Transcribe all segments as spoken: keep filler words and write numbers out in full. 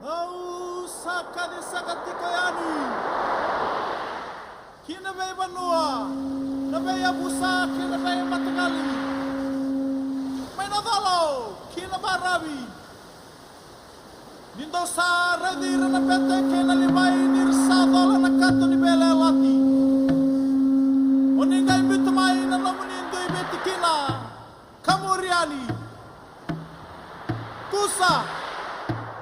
Au sa kaci saka tiko yani ki na veivanua, na veiyavusa kei na veimataqali, mai na colo ki na varavi. Ni dou sa raici ira na bete kei na livai ni ra sa cola na kato ni veiyalayalati, o ni qai biuta mai na nomuni dui veitikina ka muri yani. Kusa,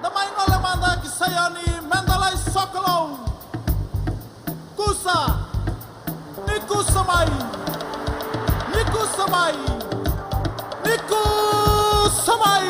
da mai gole mada ki Saioni me da lai sokalou. Kusa, ni kusa mai, ni kusa mai, ni kusa mai.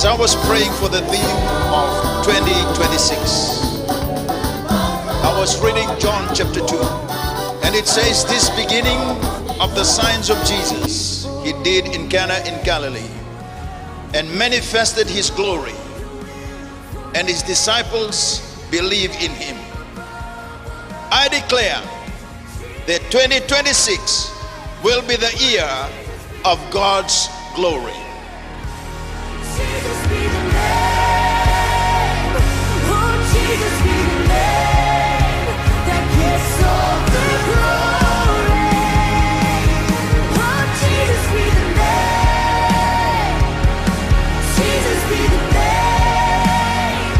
I was praying for the theme of twenty twenty-six, I was reading John chapter two, and it says, "This beginning of the signs of Jesus he did in Cana in Galilee, and manifested his glory, and his disciples believed in him." I declare that twenty twenty-six will be the year of God's glory. Jesus be the name. Oh, Jesus be the name that gets all the glory. Oh, Jesus be the name. Jesus be the name.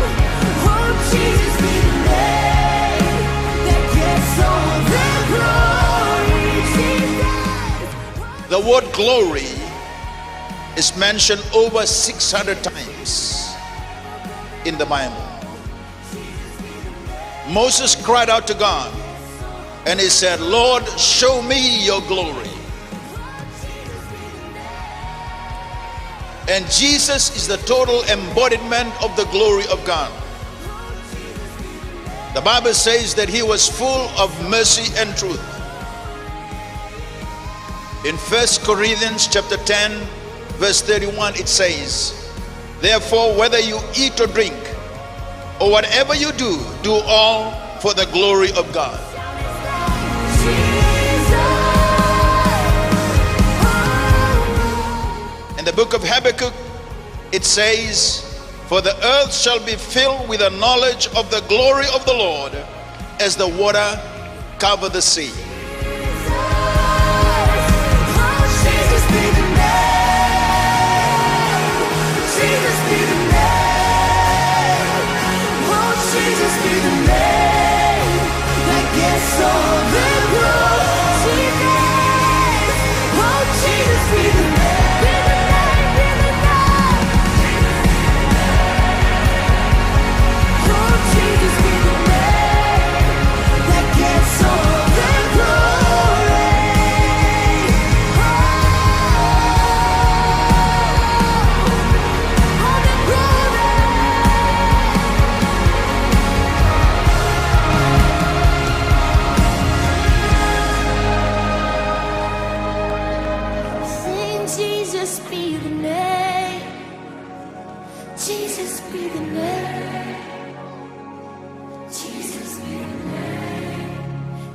Oh, Jesus be the name that gets all the glory. Jesus. The word glory is mentioned over six hundred times in the Bible. Moses cried out to God and he said, "Lord, show me your glory." And Jesus is the total embodiment of the glory of God. The Bible says that he was full of mercy and truth. In First Corinthians chapter ten, verse thirty-one, it says, "Therefore, whether you eat or drink, or whatever you do, do all for the glory of God." In the book of Habakkuk, it says, "For the earth shall be filled with the knowledge of the glory of the Lord, as the water cover the sea." Sing Jesus be the name. Jesus be the name. Jesus be the name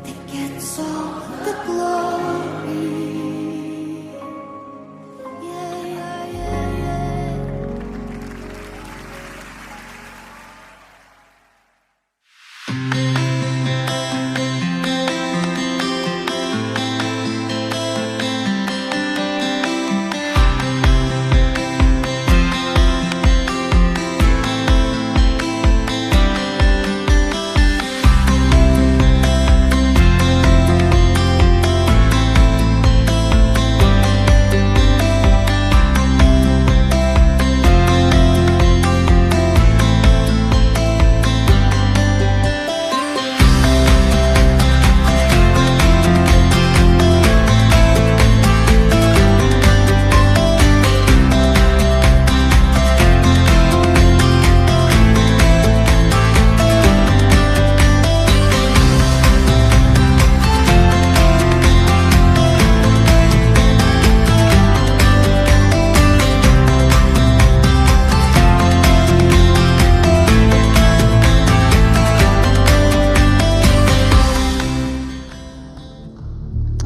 that gets all the glory. Yeah, yeah, yeah, yeah.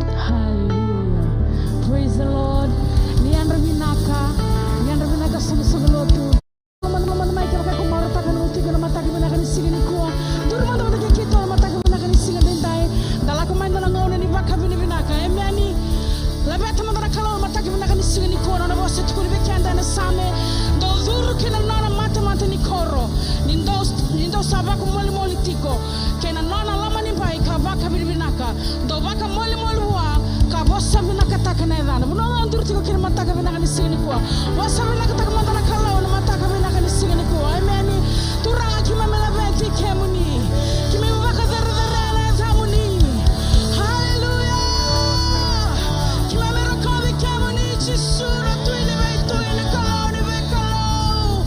Hallelujah. Praise the Lord. Ni yadra vinaka, ni yadra vinaka soqosoqo lotu. Mada, mada mai kevaka ko marautaka na nomu tiko ena mataka vinaka ni siga nikua. Duru mada vata kei keitou ena mataka vinaka ni siga edaidai. Da lako mai ena gauna ni vakavinavinaka. Emeni. Laveta mada na Kalou ena mataka vinaka ni siga nikua. Nona vosa e tukuni vei keda ena Same: Dou curu ki na nona matamata ni koro, ni dou, ni dou sa vakamolimoli tiko, kei na nona lomanibai ka vakavinavinaka. Dou vakamolimoli vua, ka vosa vinakataka na yacana. Vanua o duru tiko kina ena mataka vinaka ni siga nikua, vosa vinakataka mada na Kalou ena mataka vinaka ni siga nikua. Emeni. Turaga, keimami laveti kemuni. Keimami vakacerecerei na yacamuni. Haleluya. Keimami rokovi kemuni, Jisu, na Tui ni veitui, na Kalou ni veikalou.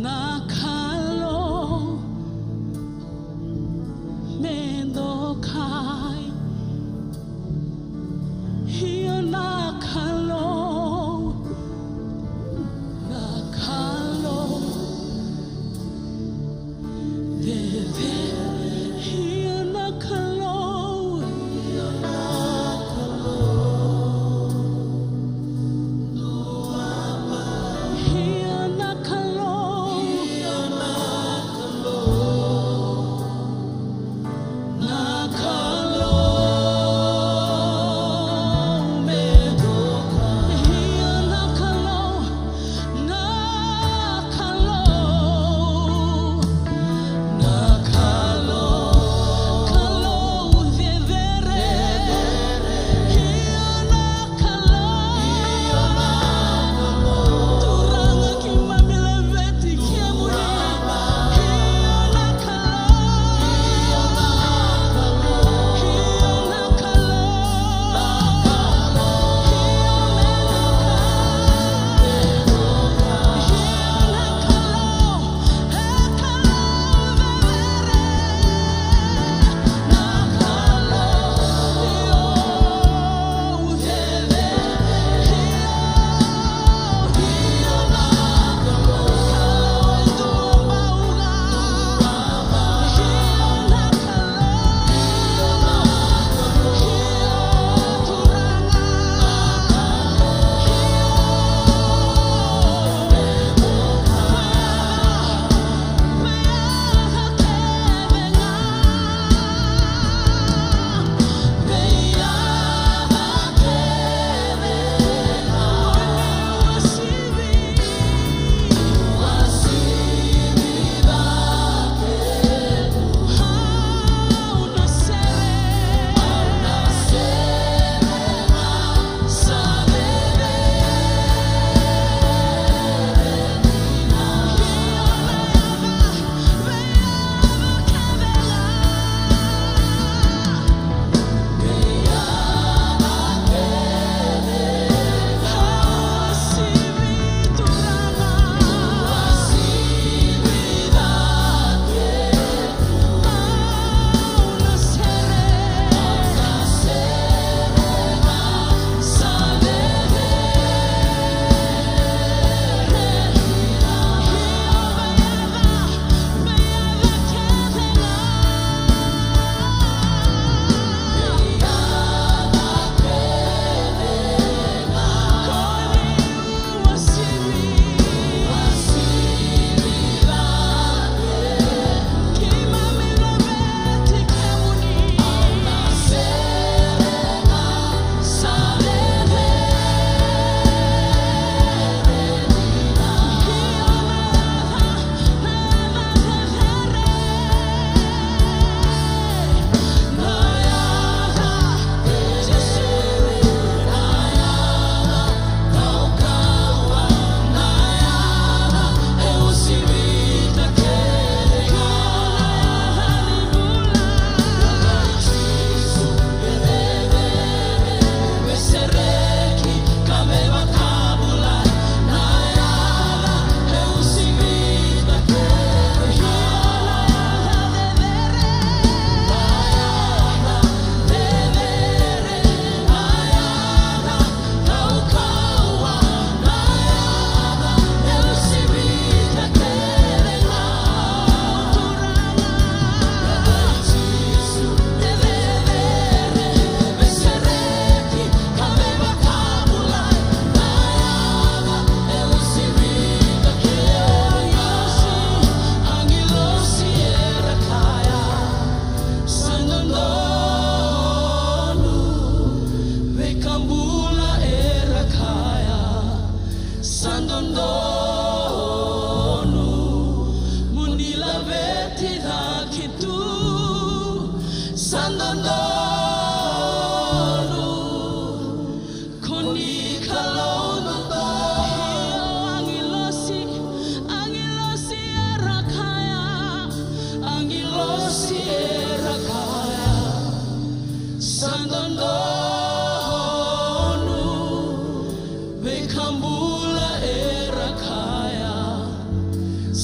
Na Kalou me dokai. Io na Kalou, na Kalou. Veve, io na Kalou, io na Kalou. Io na Kalou, io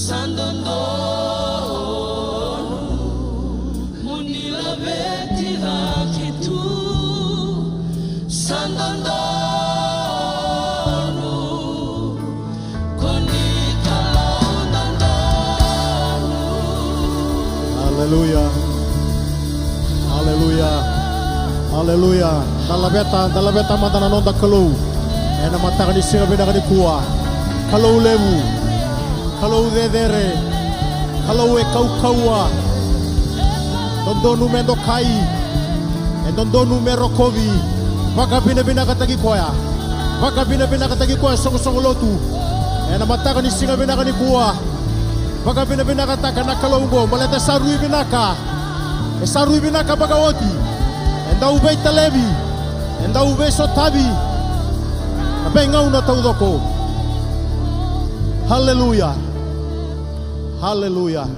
Sa dodonu mo ni laveti cake tu. Sa dodonu ko ni Kalou dodonu. Aleluya. Aleluya. Aleluya. Da laveta, da laveta mada na noda Kalou ena mataka ni siga vinaka nikua. Kalou levu. Kalou cecere, Kalou e kaukauwa, dodonu me dokai, e dodonu me rokovi. Vakavinavinakataki koya, vakavinavinakataki koya, soqosoqo lotu, ena mataka ni siga vinaka nikua. Vakavinavinakataka na Kalou oqo, baleta e sa rui vinaka. E sa rui vinaka vakaoti. E dau veitalevi, e dau veisotavi na veigauna taucoko. Haleluya. Haleluya.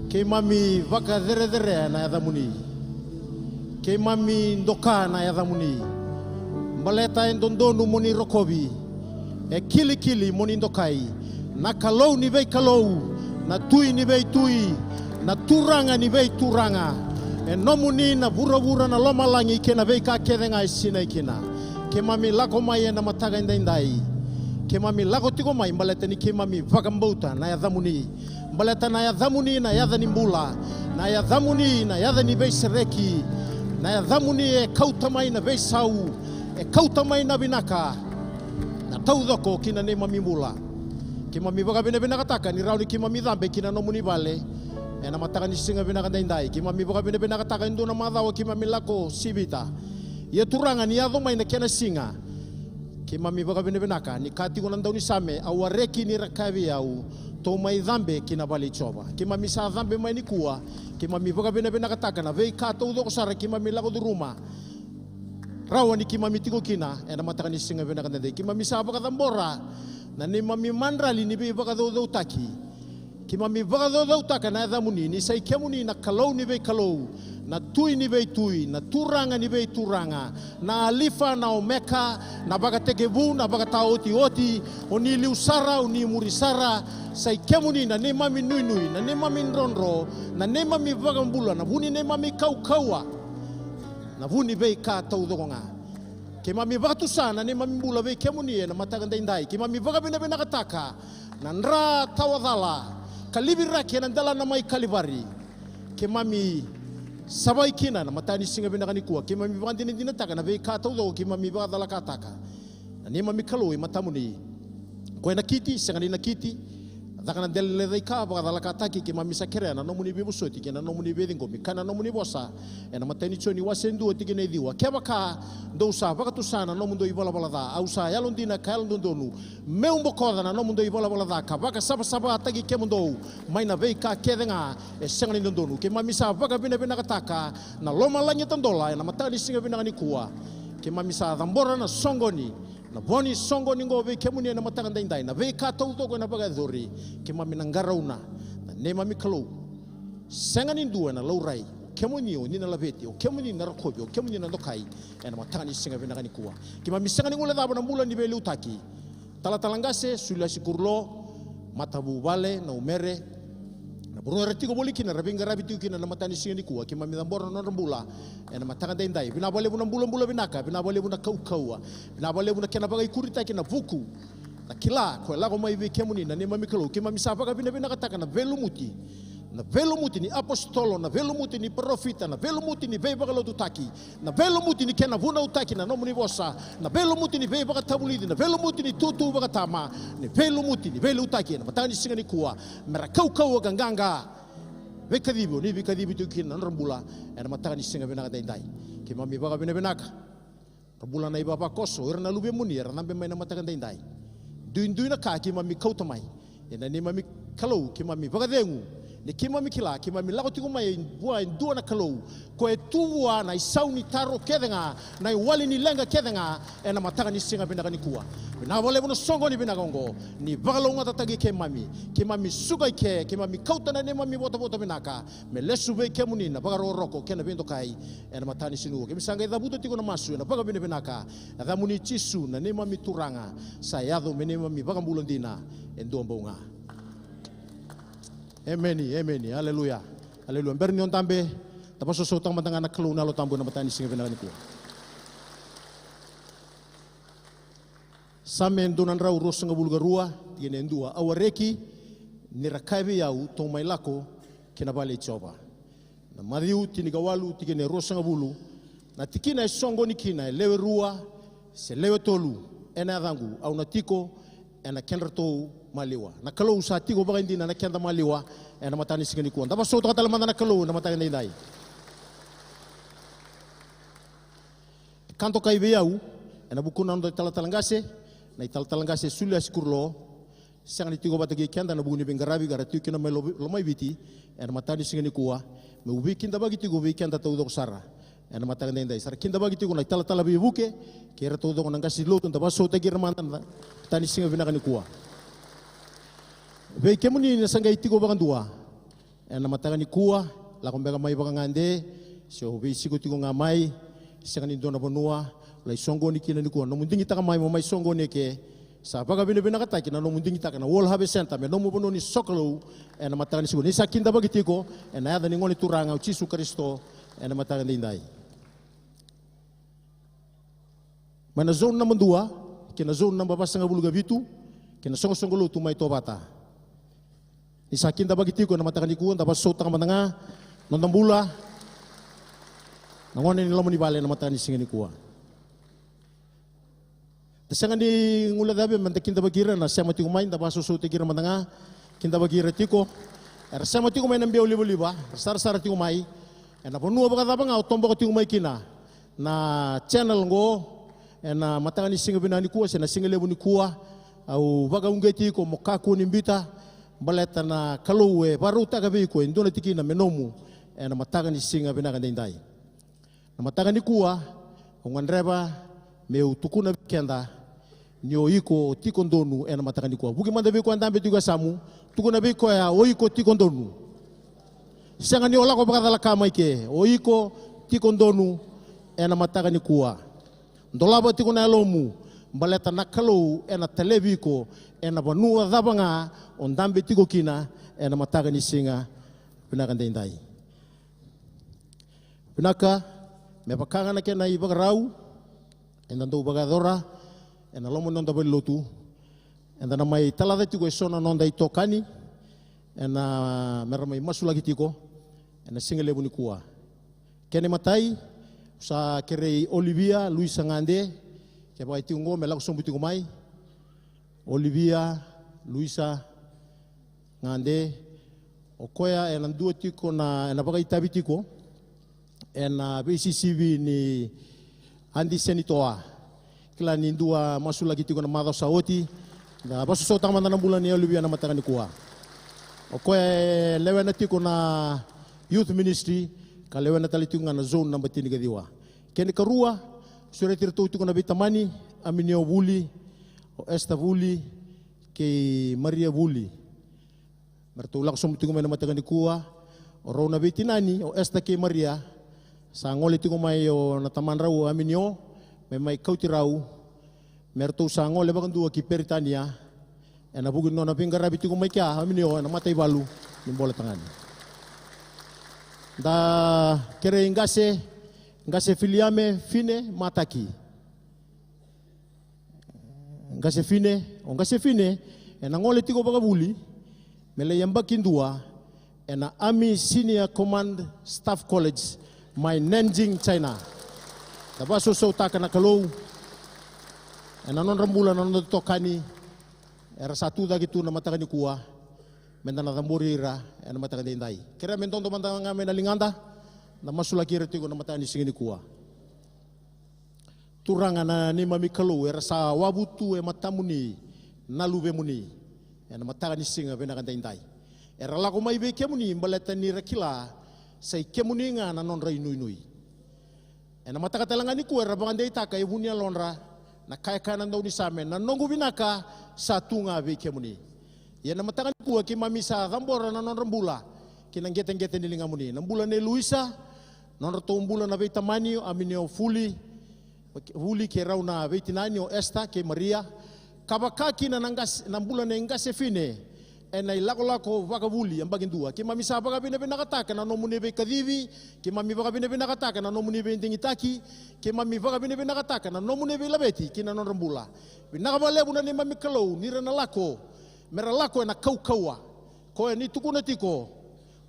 Keimami vakacerecerea na yacamuni. Keimami doka na yacamuni. Baleta e dodonu mo ni rokovi. E kilikili mo ni dokai. Na Kalou ni veikalou, na Tui ni veitui, na Turaga ni veituraga. E nomuni na vuravura, na lomalagi kei na veika kece ga e sinai kina. Keimami lako mai ena mataka edaidai. Keimami lako tiko mai baleta ni keimami vakabauta na yacamuni. Baleta na yacamuni na yaca ni bula. Na yacamuni na yaca ni veisereki. Na yacamuni e kauta mai na veisau, e kauta mai na vinaka, na taucoko ki na neimami bula. Keimami vakavinavinakataka ni rawa ni keimami cabe ki na nomuni vale ena mataka ni siga vinaka daidai. Keimami vakavinavinakataka e dua na macawa keimami lako sivita. Ia Turaga, ni yaco mai na kena siga, keimami vakavinavinaka ni ka tiko na daunisame, au a reki ni ra kaya vei au, tou mai cabe ki na vale i Jiova. Keimami sa cabe mai nikua. Keimami vakavinavinakataka na veika taucoko sara keimami lako curuma. Rawa ni keimami tiko kina ena mataka ni siga vinaka daidai. Keimami sa vakacabora na neimami madrali ni veivakacaucautaki. Keimami vakacaucautaka na yacamuni, ni sa i kemuni na Kalou ni veikalou, na Tui ni veitui, na Turaga ni veituraga, na Alifa, na Omeka, na vakatekivu, na vakataotioti. O ni liu sara, o ni muri sara. Sa i kemuni na neimami nuinui, na neimami drodro, na neimami vakabula, na vu ni neimami kaukauwa, na vu ni veika taucoko ga. Keimami vakatusa na neimami bula vei kemuni ena mataka daidai. Keimami vakavinavinakataka na dra tawa cala ka liviraki ena delana mai Kalivari. Keimami savai kina ena mataka ni siga vinaka nikua. Keimami vakadinadinataka na veika taucoko keimami vakacalakataka. Na neimami Kalou e matamuni. Koya e nakiti, sega ni nakiti. Caka na dela ni lecaika, vakacalakataki. Keimami sa kerea na nomuni veivosoti kei na nomuni veiciqomi, ka na nomuni vosa ena matai ni Joni wase dua tikina e ciwa. Kevaka dou sa vakatusa na nomudou ivalavala ca, au sa yalodina ka yalododonu meu bokoca na nomudou ivalavala ca ka vakasavasavataki kemudou mai na veika kece ga e sega ni dodonu. Keimami sa vakavinavinakataka na lomalagi e tadola ena mataka ni siga vinaka nikua. Keimami sa cabora na soqoni, na vo ni soqoni oqo vei kemuni ena mataka daidai, na veika taucoko ena vakayacori. Keimami na qarauna na neimami Kalou. Sega ni dua ena laurai. O kemuni o ni na laveti, o kemuni na rokovi, o kemuni na dokai ena mataka ni siga vinaka nikua. Keimami sega ni guilecava na bula ni veiliutaki. Talatala qase, Suliasi Kurulo, matavuvale, na umere, na vanua era tiko voli kina, era veiqaravi tiko kina na mataka ni siga nikua. Keimami cabora na nodra bula ena mataka daidai. Vinaka vakalevu na bulabula vinaka, vinaka vakalevu na kaukauwa, vinaka vakalevu na kena vakaikuritaki na vuku, na kila ko e lako mai vei kemuni na neimami Kalou. Keimami sa vakavinavinakataka na veilumuti, na veilumuti ni apositolo, na veilumuti ni parofita, na veilumuti ni veivakalotutaki, na veilumuti ni kena vunautaki na nomuni vosa, na veilumuti ni veivakatavulici, na veilumuti ni tutu vakatama, ni veilumuti ni veiliutaki ena mataka ni siga nikua. Mera kaukauwa ka qaqa, veikacivi o ni veikacivi tiko kina na nodra bula ena mataka ni siga vinaka daidai. Keimami vakavinavinaka. Ra bula na ivavakoso, o ira na luvemuni era cabe mai na mataka daidai. Duidui na ka keimami kauta mai. Ia na neimami Kalou, keimami vakacegu Ni keimami kila, keimami lako tiko mai vua e dua na Kalou, ko e tu vua na isau ni taro kece ga, na iwali ni leqa kece ga, ena mataka ni siga vinaka nikua. Vinaka vakalevu na soqoni vinaka oqo, ni vakalougatataki keimami, keimami suka i ke, keimami kauta na neimami votavota vinaka, me lesu vei kemuni na vakarokoroko kei na veidokai, ena mataka ni siga nikua. Keimami sa qai cavuta tiko na masu, ena vakavinavinaka, na yacamuni Jisu, na neimami Turaga, sa yaco me neimami Vakabula dina, e dua bau ga. Emeni, emeni, aleluya, aleluya. Bera ni o dabe, da vakasosoutaka mada ga na Kalou na Yalo Tabu ena mataka ni siga vinaka nikua. Same dua na drau ruasagavulu ka rua, tikina e dua: Au a reki, ni ra kaya vei au, tou mai lako ki na vale i Jiova. Na Maciu tinikawalu, tikina e ruasagavulu, na tikina e soqoni kina e lewe rua se lewe tolu ena yacaqu, au na tiko ena kedratou maliwa. Na Kalou sa tiko vakaidina ena keda maliwa ena mataka ni siga nikua. Da vakasoutaka tale mada na Kalou ena mataka edaidai. Ka dokai vei au, ena vuku na noda italatala qase, na italatala qase Suliasi Kurulo, sega ni tiko vata kei keda ena vuku ni veiqaravi ka ra tiko kina mai Lo-, Lomaiviti, ena mataka ni siga nikua, meu veikidavaki tiko vei keda taucoko sara ena mataka edaidai. Sa ra kidavaki tiko na italatala veivuke kei ira taucoko na qase lotu, da vakasoutaki ira mada ena mataka ni siga vinaka nikua. Vei kemuni na sa qai tiko vakadua ena mataka nikua, lako beka mai vakagade se o veisiko tiko ga mai, sega ni dua na vanua o lai soqoni kina nikua. Nomu digitaka mai mo mai soqoni eke, sa vakavinavinakataki na nomu digitaka na World Harvest Centre me nomu vanua ni sokalou ena mataka ni siga. Ni sa kidavaki tiko ena yaca ni Gone Turaga o Jisu Karisito ena mataka edaidai. Mai na zone naba dua kei na zone naba vasagavulu ka vitu, kei na soqosoqo lotu mai Tovata. Ni sa kidavaki tiko ena mataka nikua, da vakasoutaka mada ga na noda bula na gone ni loma ni vale ena mataka ni siga nikua. Da sega ni guilecavi meda kidavaki ira na sema tiko mai, da vakasosoutaki ira mada ga, kidavaki ira tiko. Era sema tiko mai na biau livaliva, era sarasara tiko mai. Ena vanua vakacava ga o toboka tiko mai kina na channel oqo ena mataka ni siga vinaka nikua se na siga levu nikua, au vakauqeti iko mo kakua ni biuta, baleta na Kalou e vakarautaka vei iko e dua na tikina me nomu ena mataka ni siga vinaka edaidai. Na mataka nikua, au gadreva meu tukuna vei keda ni o iko o tiko donu ena mataka nikua. Vuki mada vei koya dabe tiko e yasamu, tukuna vei koya o iko tiko donu. Sega ni o lako vakacalaka mai ke, o iko tiko donu ena mataka nikua. Dolava tiko na yalomu, baleta na Kalou ena talevi iko ena vanua cava ga o dabe tiko kina ena mataka ni siga vinaka edaidai. Vinaka, me vaka ga na kena ivakarau, eda dau vakayacora ena loma ni noda valenilotu, eda na mai talaca tiko eso na noda itokani ena, me ra mai masulaki tiko ena siga levu nikua. Kena imatai, sa kerei Olivia Luisa Gade, kevaka e tiko oqo me lako sobu tiko mai. Olivia Luisa Gade, o koya ena dua tiko na, ena vakaitavi tiko ena veisisivi ni Adi Senitoa. Kila ni dua masulaki tiko na macawa sa oti. Da vakasosoutaka mada na bula nei Olivia na mataka nikua. O koya e lewena tiko na youth ministry, ka lewena tale tiko ga na zone naba tinikaciwa. Kena ikarua, sureti iratou tiko na veitamani, Aminio Vuli, o Esther Vuli, kei Maria Vuli. Me ratou lako sobu tiko mai na mataka nikua. O rau na veitinani, o Esther kei Maria, sa gole tiko mai o na tamadrau o Aminio me mai kauti rau, me ratou sa gole vakadua ki Peritania ena vuku ni nona veiqaravi tiko mai kea o Aminio ena mataivalu ni Bolatagane. Da kerei qase, qase Filiame Fine Mataki. Qase Fine, o qase Fine ena gole tiko vakavuli me lai yabaki dua ena Army Senior Command Staff College mai Nanjing, China. Da vakasosoutaka na Kalou ena nodra bula na noda itokani era sa tu cake tu na mataka nikua, meda na cabori ira ena mataka edaidai. Kerea me dodo mada ga mai na ligada, da masulaki ira tiko na mataka ni siga nikua. Turaga na neimami Kalou, era sa wavu tu e matamuni na luvemuni ena mataka ni siga vinaka edaidai. Era lako mai vei kemuni baleta ni ra kila sa i kemuni ga na nodra inuinui. Ena mataka tale ga nikua era vakadeitaka e vu ni yalodra na ka e kaya na daunisame, na noqu vinaka sa tu ga vei kemuni. Ia na mataka nikua keimami sa cabora na nodra bula ki na qeteqete ni ligamuni. Na bula nei Luisa, nodratou bula na veitamani o Aminio Fuli, Vuli kei rau na veitinani o Esta kei Maria, ka vaka kina na qase, na bula nei qase Fine, ena ilakolako vakavuli yabaki dua. Keimami sa vakavinavinakataka na nomuni veikacivi, keimami vakavinavinakataka na nomuni veidigitaki, keimami vakavinavinakataka na nomuni veilaveti ki na nodra bula. Vinaka vakalevu na neimami Kalou ni ra na lako, me ra lako ena kaukauwa. Koya ni tukuna tiko,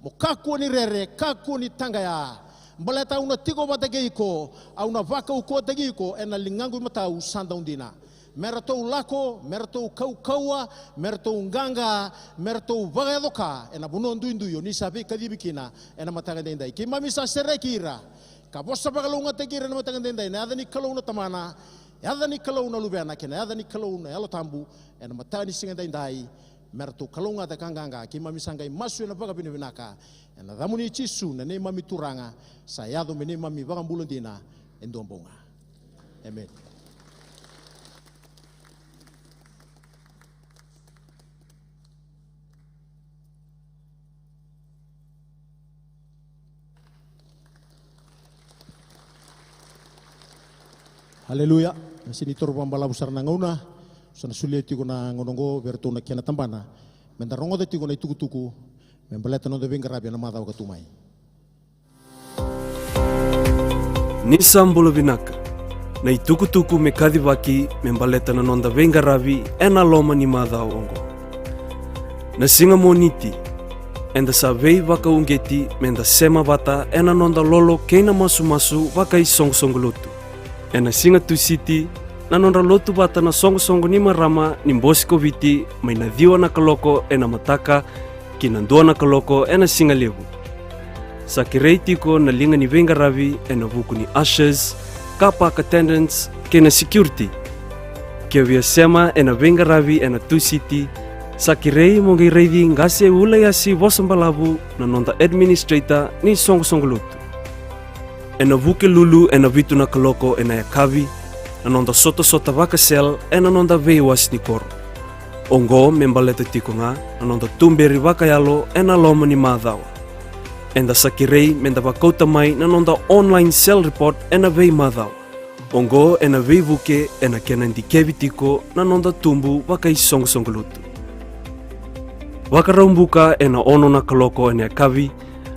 mo kakua ni rere, kakua ni taqaya. Baleta au na tiko vata kei iko, au na vakaukauwataki iko ena ligaqu imatau sa dau dina. Me ratou lako, me ratou kaukauwa, me ratou qaqa, me ratou vakayaco ka ena vanua duidui o ni sa veikacivi kina ena mataka daidai. Keimami sa sereki ira ka vosa vakalougatataki ira ena mataka daidai, na yaca ni Kalou na Tamana, yaca ni Kalou na Luvena, kei na yaca ni Kalou na Yalo Tabu, ena mataka ni siga daidai. Me ratou kalougata ka qaqa. Keimami sa qai masu ena vakavinavinaka ena yacamuni Jisu na neimami Turaga, sa yaco me neimami Vakabula dina e dua bau ga. Emeni. Aleluya. Na sini toro vakabalavu sara na gauna. Sa na solia tiko na gauna oqo vei iratou na kena tabana, me da rogoca tiko na itukutuku me baleta na noda veiqaravi ena macawa ka tu mai. Ni sa bula vinaka. Na itukutuku me kacivaki me baleta na noda veiqaravi ena loma ni macawa oqo. Na siga Moniti, eda sa veivakauqeti me da sema vata ena noda lolo kei na masumasu vakaisoqosoqo lotu. Ena siga Tusiti, na nodra lotu vata na soqosoqo ni marama ni Bose ko Viti mai na ciwa na kaloko ena mataka ki na dua na kaloko ena siga levu. Sa kerei tiko na liga ni veiqaravi ena vuku ni ushers, car park attendants, kei na security. Ke o via sema ena veiqaravi ena Tusiti, sa kerei mo qai raici Qase Ulaiasi Vosabalavu, na noda administrator ni soqosoqo lotu. Ena Vukelulu ena vitu na kaloko ena yakavi, na noda sotasota vaka-cell ena noda veiwase ni koro. Oqo me baleta tiko ga na noda tuberi vakayalo ena loma ni macawa. Eda sa kerei me da vakauta mai na noda online cell report ena veimacawa. Oqo ena veivuke ena kena dikevi tiko na noda tubu vakaisoqosoqo lotu. Vakaraubuka ena ono na kaloko ena yakavi,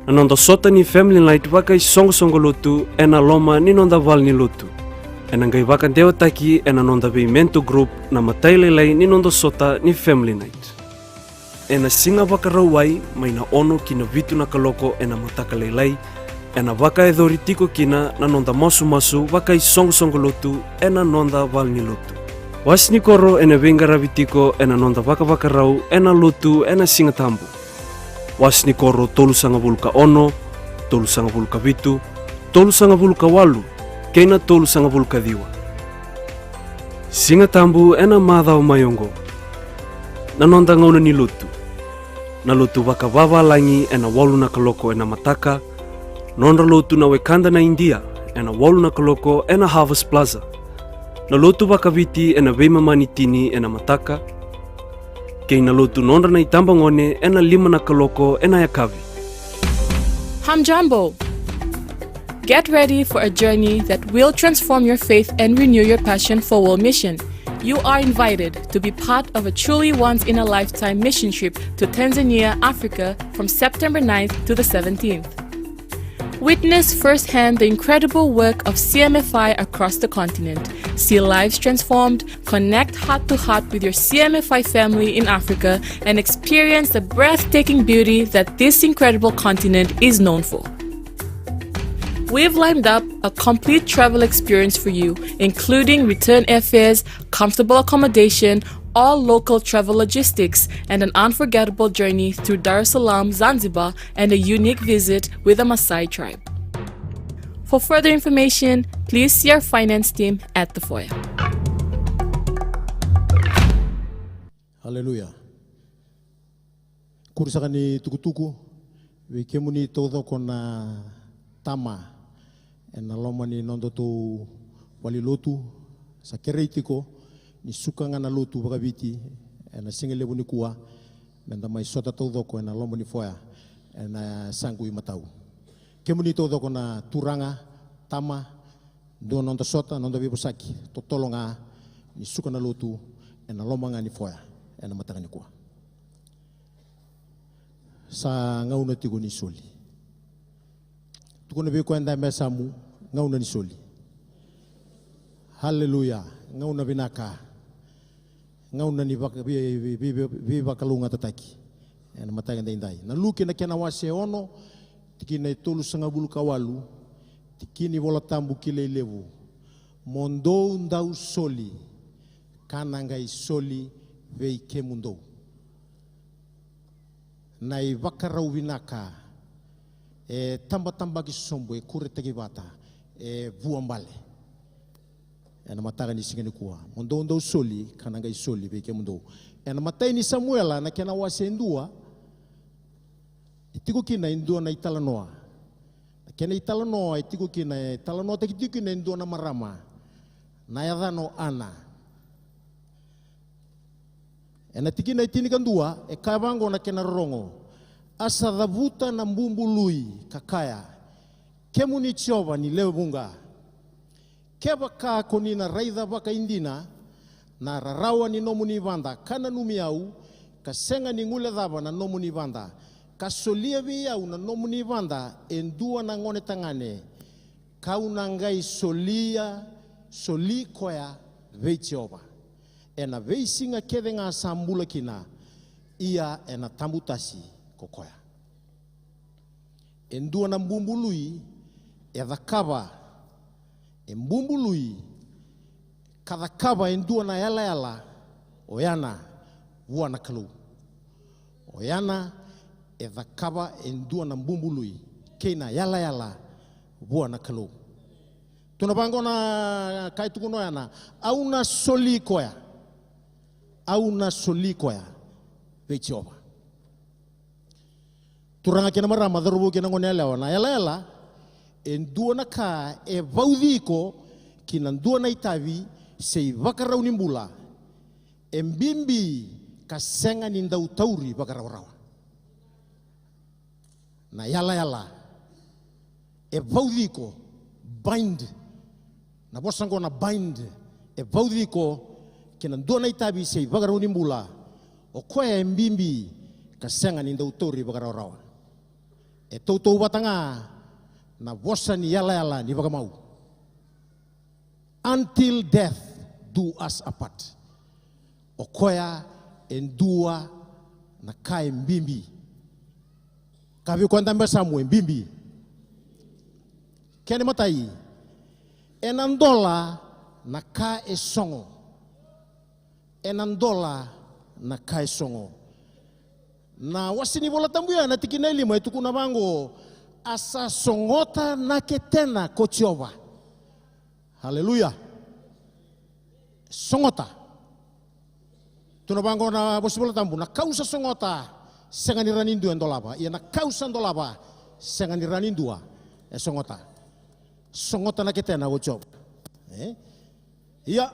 na noda sota ni family night vakaisoqosoqo lotu ena loma ni noda vale ni lotu. Ena qai vakadewataki ena noda vei mentor group na matailalai ni noda sota ni family night. Ena siga Vakarauwai mai na ono ki na vitu na kaloko ena mataka lailai, ena vakayacori tiko kina na noda masumasu vakaisoqosoqo lotu ena noda vale ni lotu. Wase ni koro ena veiqaravi tiko ena noda vakavakarau ena lotu ena Siga Tabu. Wase ni koro tolusagavulu ka ono, tolusagavulu ka vitu, tolusagavulu ka walu, kei na tolusagavulu ka ciwa. Siga Tabu ena macawa mai oqo. Na noda gauna ni lotu. Na lotu vakavavalagi ena walu na kaloko ena mataka. Nodra lotu na wekada na Idia ena walu na kaloko ena Harvest Plaza. Na lotu vakaviti ena veimama ni tini ena mataka. Kei na lotu nodra na itabagone ena lima na kaloko ena yakavi. Hamjambo! Get ready for a journey that will transform your faith and renew your passion for world mission. You are invited to be part of a truly once-in-a-lifetime mission trip to Tanzania, Africa, from September ninth to the seventeenth. Witness firsthand the incredible work of C M F I across the continent. See lives transformed, connect heart to heart with your C M F I family in Africa, and experience the breathtaking beauty that this incredible continent is known for. We've lined up a complete travel experience for you, including return airfares, comfortable accommodation, all local travel logistics, and an unforgettable journey through Dar es Salaam, Zanzibar, and a unique visit with the Maasai tribe. For further information, please see our finance team at the foyer. Haleluya. Kuri saka ni tukutuku vei kemuni taucoko na tama ena loma ni nodatou valenilotu, sa kerei tiko ni suka ga na lotu vakaviti ena siga levu nikua, meda mai sota taucoko ena loma ni foya ena yasaqu imatau. Kemuni taucoko na turaga, tama, dua noda sota, noda veivosaki totolo ga ni suka na lotu ena loma ga ni foya ena mataka nikua. Sa gauna tiko ni soli. Tukuna vei koya e dabe e yasamu, gauna ni soli. Haleluya. Gauna vinaka. Gauna ni vaka-, vei, vei, vei, vei, veivakalougatataki ena mataka edaidai. Na Luke na kena wase e ono, tikina e tolusagavulu ka walu, tikina ni Vola Tabu kilai levu: Mo dou dau soli, ka na qai soli vei kemudou. Na ivakarau vinaka e tabatabaki sobu, e kuretaki vata, e vuabale ena mataka ni siga nikua. Mo dou dau soli, ka na qai soli vei kemudou. Ena imatai ni Samuela na kena wase e dua, e tiko kina e dua na italanoa. Na kena italanoa e tiko kina, e talanoataki tiko kina e dua na marama, na yacana o Ana. Ena tikina e tinikadua, e kaya vaqo na kena rorogo: A sa cavuta na bubului ka kaya, Kemuni Jiova ni lewe vuqa, kevaka ko ni na raica vakaidina na rarawa ni nomuni vada, ka nanumi au, ka sega ni guilecava na nomuni vada, ka solia vei au na nomuni vada e dua na gonetagane, ka'u na qai solia, soli koya vei Jiova ena veisiga kece ga sa bula kina, ia ena tabutasi ko koya. E dua na bubului e cakava, e bubului ka cakava e dua na yalayala o Ana vua na Kalou. O Ana e cakava e dua na bubului kei na yalayala vua na Kalou. Tukuna vaqo na ka e tukuna o Ana: Au na soli koya. Au na soli koya vei Jiova. Turaga kei na marama, cauravou kei na goneyalewa, na yalayala e dua na ka e vauci iko ki na dua na itavi se ivakarau ni bula e bibi ka sega ni dau tauri vakarawarawa. Na yalayala e vauci iko, bind. Na vosa oqo na bind, e vauci iko ki na dua na itavi se ivakarau ni bula, o koya e bibi ka sega ni dau tauri vakarawarawa. E tautauvata ga na vosa ni yalayala ni vakamau. Until death do us apart. O koya e dua na ka e bibi. Ka vei koya e dabe e yasamu, e bibi. Kena imatai, ena dola na ka e sogo. Ena dola na ka e sogo. Na wase ni Vola Tabu ya, na tikina e lima, e tukuna vaqo: A sa sogota na ketena ko Jiova. Aleluya. Sogota. Tukuna vaqo na vosa ni Vola Tabu: Na ka'u sa sogota, sega ni rawa ni dua e dolava. Ia na ka'u sa dolava, sega ni rawa ni dua e sogota. Sogota na ketena ko Jiova. E? Ia,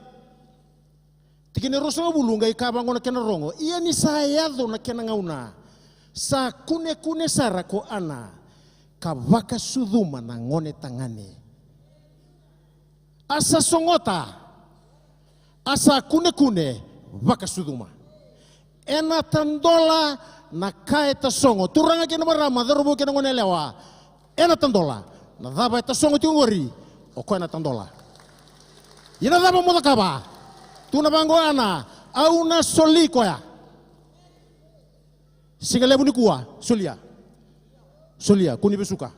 tikina e ruasagavulu qai kaya vaqo na kena rogo: Ia ni sa yaco na kena gauna, sa kunekune sara ko Ana ka vakasucuma na gonetagane. A sa sogota, a sa kunekune vakasucuma. Ena tadola na ka e tasogo. Turaga kei na marama, cauravou kei na goneyalewa, ena tadola. Na cava e tasogo tiko qori, o koya na tadola. Ia na cava mo cakava? Tukuna vaqo o Ana: Au na soli koya. Siga levu nikua, solia. Solia, kua ni vesuka.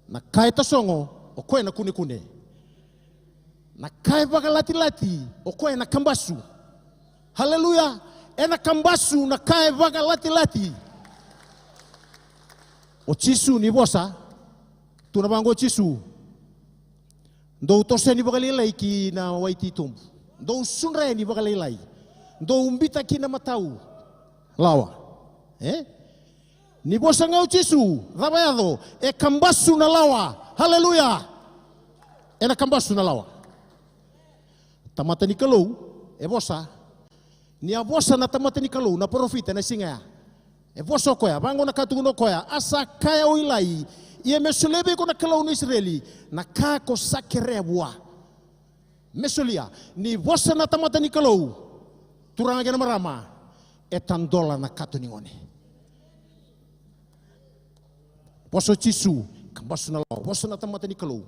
Na ka e tasogo, o koya na kunekune. Na ka e vakalatilati, o koya na kabasu. Aleluya. Ena kabasu na ka e vakalatilati. O Jisu ni vosa, tukuna vaqo o Jisu: Dou toso yani vakalailai ki na wai titobu. Dou sudra yani vakalailai. Dou biuta ki na matau. Lawa. E? Ni vosa ga o Jisu, cava yaco? E kabasu na lawa. Haleluya. Ena kabasu na lawa. Tamata ni Kalou e vosa. Ni a vosa na tamata ni Kalou, na parofita, ena siga ya, e vosa o koya, vaqo na ka tukuna o koya: A sa kaya o Ilai, ia me solia vei iko na Kalou ni Isireli na ka ko sa kerea vua. Me solia. Ni vosa na tamata ni Kalou, turaga kei na marama, e tadola na kato ni gone. Vosa o Jisu, kabasu na lawa. Vosa na tamata ni Kalou.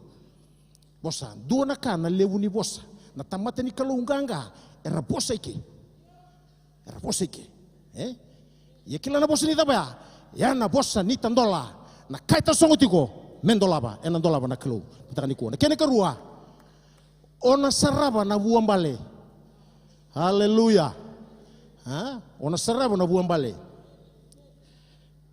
Vosa, dua na ka na levu ni vosa. Na tamata ni Kalou qaqa era vosa i ke. Era vosa i ke. E? Ia kila na vosa ni cava ya? Ya na vosa ni tadola. Na ka e tasogo tiko me dolava, ena dolava na Kalou. Mataka nikua, na kena ikarua, o na sarava na vuabale. Aleluya. A? O na sarava na vuabale.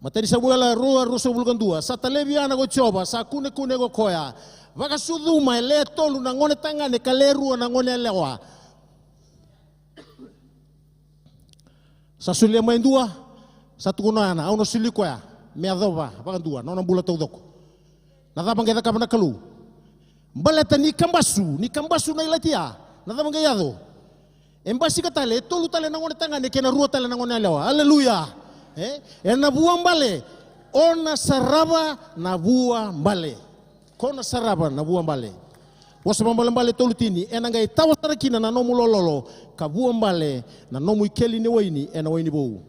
Matai ni Samuela rua, ruasagavulu ka dua. Sa talevi Ana ko Jiova, sa kunekune ko koya: Vakasucuma e le tolu na gone tagane ka le rua na gone yalewa. Sa solia mai e dua, sa tukuna o Ana: Au na soli koya me yacova vakadua na nona bula taucoko. Na cava qai cakava na Kalou? Baleta ni kabasu, ni kabasu na ilati ya, na cava qai yaco? E basika tale, e tolu tale na gone tagane kei na rua tale na gone yalewa. Aleluya. E? Ena vuabale. O na sarava na vuabale. Ko na sarava na vuabale. Vosa Vakaibalebale tolu tini: Ena qai tawa sara kina na nomu lololo, ka vuabale na nomu ikeli ni waini ena waini vou.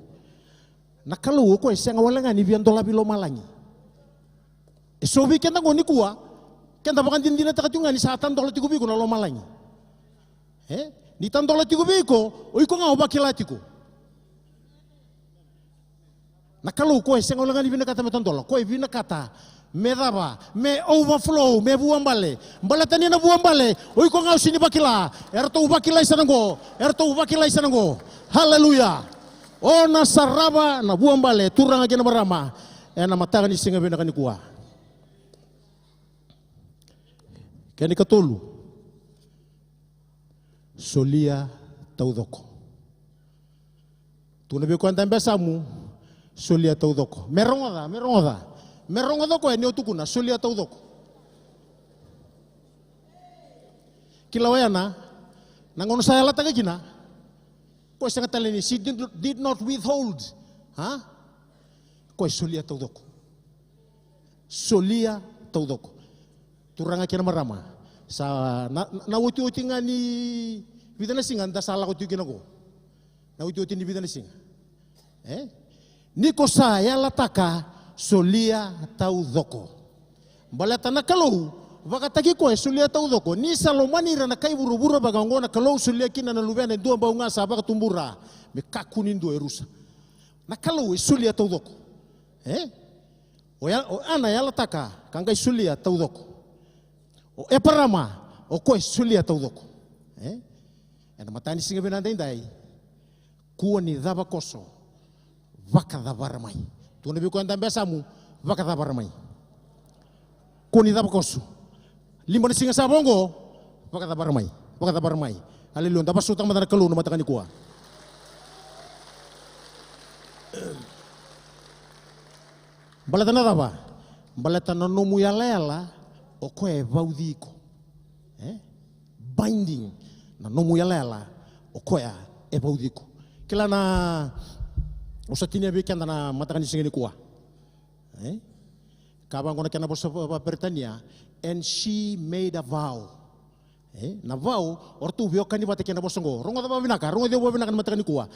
Na Kalou o koya e sega wale ga ni via dolavi lomalagi. E so vei keda qo nikua, keda vakadinadinataka tiko ga ni sa tadola tiko vei iko na lomalagi. E? Ni tadola tiko vei iko, o iko ga o vakila tiko. Na Kalou o koya e sega wale ga ni vinakata me tadola, o koya e vinakata me cava? Me overflow, me vuabale. Baleta ni na vuabale, o iko ga o sega ni vakila, eratou vakilai sara qo, eratou vakilai sara qo. Haleluya. O na sarava na vuabale, turaga kei na marama, ena mataka ni siga vinaka nikua. Kena ikatolu, solia taucoko. Tukuna vei koya e dabe yasamu, solia taucoko. Me rogoca, me rogoca. Me rogoca o koya ni o tukuna, solia taucoko. Kila o Ana, na gauna sa yalataka kina, o koya sega tale ni, she did, did not withhold. A? O koya e solia taucoko. Solia taucoko. Turaga kei na marama, sa na, na, na otioti ga ni vica na siga da sa lako tiko kina qo. Na otioti ni vica na siga. E? Ni ko sa yalataka, solia taucoko. Baleta na Kalou, vakataki koya e solia taucoko. Ni sa lomani ira na kai vuravura vakaoqo na Kalou, solia kina na Luvena e dua bau ga sa vakatubura, me kakua ni dua e rusa. Na Kalou e solia taucoko. E? O ya, o Ana e yalataka, ka qai solia taucoko. O Eparama, o koya e solia taucoko. E? Ena mataka ni siga vinaka edaidai, kua ni cava koso, vakacavara mai. Tukuna vei koya e dabe yasamu, vakacavara mai. Kua ni cava koso. Lima na siga sa vo qo, vakacavara mai. Vakacavara mai. Aleluya. Da vakasautaka mada na Kalou na mataka nikua. Baleta na cava? Baleta na nomu yalayala, o koya e vauci iko. E? Binding. Na nomu yalayala, o koya e vauci iko. Kila na, au sa tinia vei keda na mataka ni siga nikua. E? Ka vaqo na kena vosa va, va Peritania, and she made a vow. E? Na vow, o ratou veiwekani vata kei na vosa qo. Rogoca vakavinaka, rogoci au vakavinaka na mataka nikua.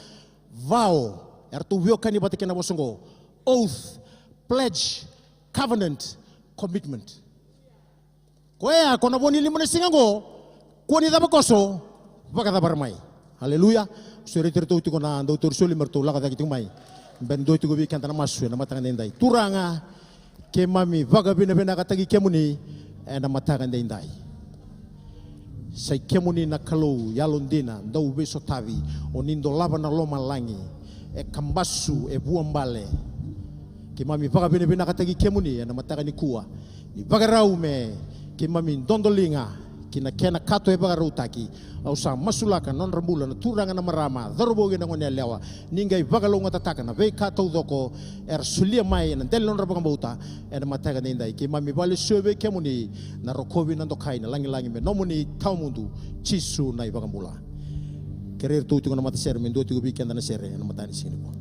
Vow, e ratou veiwekani vata kei na vosa qo. Oath, pledge, covenant, commitment. Koya, ko na vo ni lima na siga qo, kua ni cava koso, vakacavara mai. Aleluya. Sureti iratou tiko na dautori soli me ratou lako cake tiko mai. Beka dua tiko vei keda na masu ena mataka edaidai. Turaga, keimami vakavinavinakataki kemuni ena mataka edaidai. Sa i kemuni na Kalou yalodina, dauveisotavi, o ni dolava na lomalagi, e kabasu, e vuabale. Keimami vakavinavinakataki kemuni ena mataka nikua. Ni vakarau me keimami dodoliga, ki na kena kato e vakarautaki. Au sa masulaka na nodra bula na turaga, na marama, cauravou kei na goneyalewa, ni qai vakalougatataka na veika taucoko era solia mai ena dela ni nodra vakabauta ena mataka edaidai. Keimami vakalesuya vei kemuni na rokovi, na dokai, na lagilagi me nomuni, tawamudu, Jisu na iVakabula. Kerei iratou tiko na matasere me dua tiko vei keda na sere ena mataka ni siga nikua.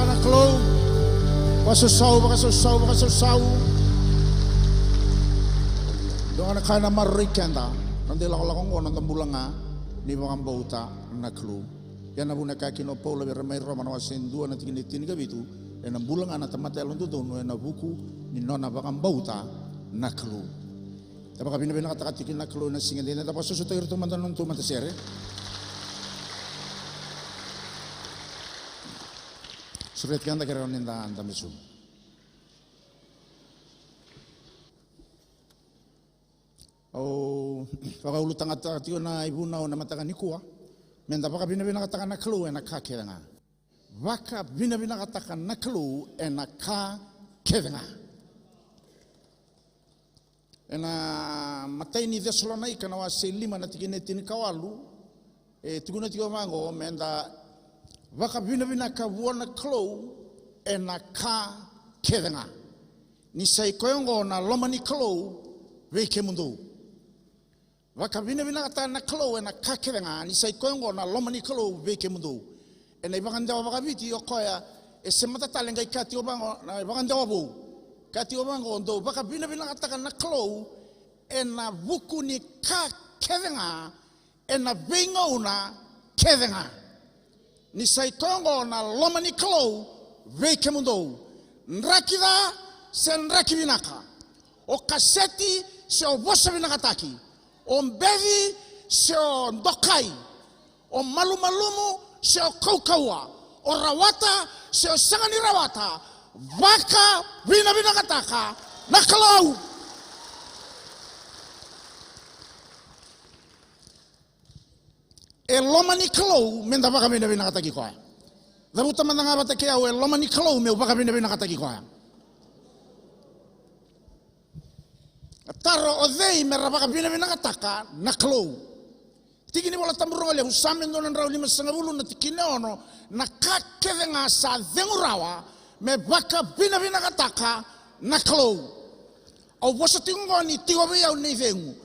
Na Kalou. Vakasausau, vakasausau, vakasausau. Dua ga na ka ena maroroi keda na noda ilakolako oqo, na noda bula ga ni vakabauta na Kalou. Ia na vuna e kaya kina o Paula vei ira mai Roma na wase e dua na tikina e tinikavitu, ena bula ga na tamata yalododonu ena vuku ni nona vakabauta na Kalou. Da vakavinavinakataka tiko na Kalou ena siga edaidai. Da vakasausau tiko, iratou mada na nodatou matasere. Sureti keda, kerea ni da dabe sobu. Au vakaulutagataka tiko na ivunau ena mataka nikua, meda vakavinavinakataka na Kalou ena ka kece ga. Vakavinavinakataka na Kalou ena ka kece ga. Ena imatai ni Cesalonaika na wase e lima na tikina e tinikawalu, e tukuna tiko vaqo, meda vakavinavinaka vua na Kalou ena ka kece ga, ni sa i koya oqo na loma ni Kalou vei kemudou. Vakavinavinakataka na Kalou ena ka kece ga, ni sa i koya oqo na loma ni Kalou vei kemudou. Ena ivakadewa vakaviti o koya e semata tale, qai kaya tiko vaqo na ivakadewa vou. Kaya tiko vaqo, dou vakavinavinakataka na Kalou ena vuku ni ka kece ga, ena veigauna kece ga, ni sa i koya oqo na loma ni Kalou vei kemudou. Draki ca se draki vinaka, o kaseti se o vosa vinakataki, o beci se o dokai, o malumalumu se o kaukauwa, o rawata se o sega ni rawata, vakavinavinakataka na Kalou. E loma ni Kalou meda vakavinavinakataki koya. Cavuta mada ga vata kei au, e loma ni Kalou meu vakavinavinakataki koya. A taro, o cei mera vakavinavinakataka na Kalou? Tiki ni Vola Tabu Rogolelevu, Same dua na drau limasagavulu na tikina e ono, na ka kece ga sa cegu rawa me vakavinavinakataka na Kalou. Au vosa tiko oqo ni tiko vei au na icegu.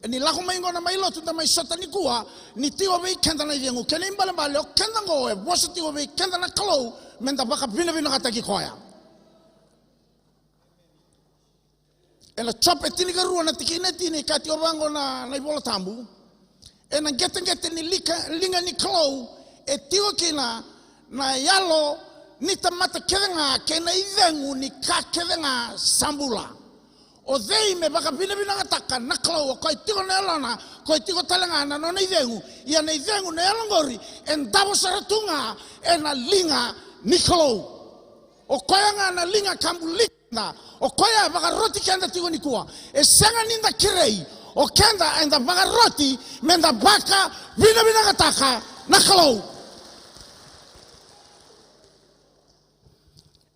Ni lako mai oqo na mai lotu da mai sota nikua, ni tiko vei keda na icegu. Kena ibalebale o keda oqo e vosa tiko vei keda na Kalou meda vakavinavinakataki koya. Ena Jope tinikarua na tikina e tini e kaya tiko vaqo na, na iVola Tabu. Ena qeteqete ni lika, liga ni Kalou e tiko kina na yalo ni tamata kece ga kei na icegu ni ka kece ga sa bula. O cei me vakavinavinakataka na Kalou? O koya e tiko na yalona, o koya e tiko tale ga na nona icegu. Ia na icegu, na yalo oqori e davo sara tu ga ena liga ni Kalou. O koya ga na liga ka buli keda, o koya e vakaroti keda tiko nikua. E sega ni da kerei, o keda eda vakaroti meda vakavinavinakataka na Kalou.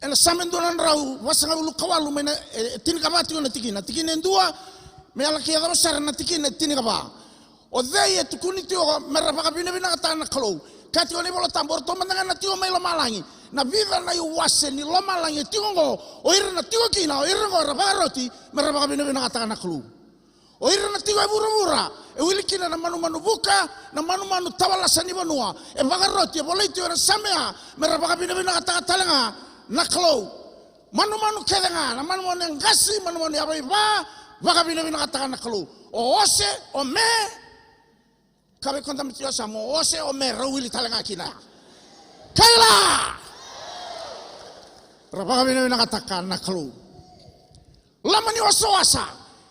Ena Same dua na drau vasagavulu ka walu mai na, e, e tinikava tiko na tikina, tikina e dua me laki yacova sara na tikina e tinikava. O cei e tukuni tiko mera vakavinavinakataka na Kalou? Kaya tiko na iVola Tabu, o ratou mada ga na tiko mai lomalagi. Na vica na iwase ni lomalagi e tiko oqo, o ira na tiko kina, o ira oqo era vakaroti mera vakavinavinakataka na Kalou. O ira na tiko e vuravura, e wili kina na manumanu vuka, na manumanu tavalasa ni vanua, e vakaroti, e volai tiko ena Same ya, mera vakavinavinakataka tale ga na Kalou. Manumanu kece ga, na manumanu e qasi, manumanu yavaiva, vakavinavinakataka na Kalou. O ose, o me, ka vei koya da mai tiko e yasamu, o ose, o me, rau wili tale ga kina. Kaila! Ra vakavinavinakataka na Kalou. Loma ni wasawasa,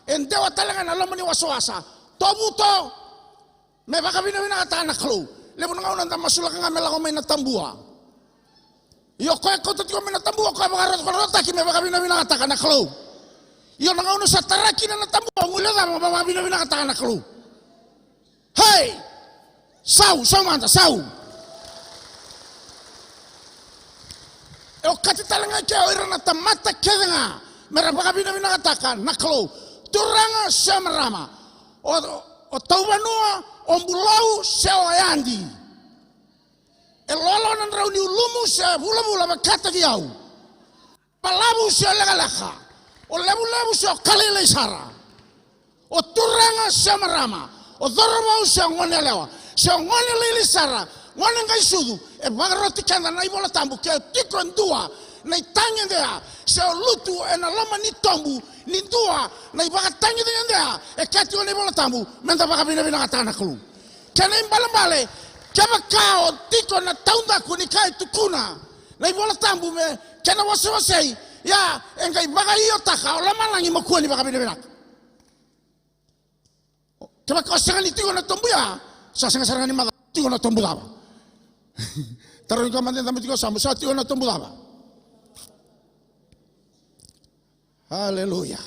e dewa tale ga na loma ni wasawasa. Tovuto, me vakavinavinakataka na Kalou. Levu na gauna da masulaka ga me lako mai na tabua. Ia o koya e kauta tiko mai na tabua, o koya e vakarokorokotaki me vakavinavinakataka na Kalou. Ia na gauna sa tara kina na tabua, o guilecava me vakavinavinakataka na Kalou. Hei! Sau, sau mada, sau. E okati tale ga ke o ira na tamata kece ga me ra vakavinavinakataka na Kalou. Turaga se marama, o, o tauvanua, o bulou se o yadi. E loaloa na drau ni ulumu se vulavula vakataki au. Balavu se o lekaleka, o levulevu se o kalailai sara, o turaga se o marama, o cauravou se o goneyalewa, se o gone lailai sara, Gone qai sucu, e vakaroti keda na iVola Tabu ke tiko e dua na itagedegede se o lutu ena loma ni tobu ni dua na ivakatagedegede. E kaya tiko na iVola Tabu meda vakavinavinakataka na Kalou. Kena ibalebale, kevaka o tiko na taudaku ni ka e tukuna na iVola Tabu me kena wasewasei, ia e qai vakaiotaka o lomalagi mo kua ni vakavinavinaka. Kevaka o sega ni tiko na tobu ya, sa sega sara ga ni macala tiko na tobu cava. Tarogi koya mada e dabe tiko sa, mo sa tiko na tobu cava. Aleluya.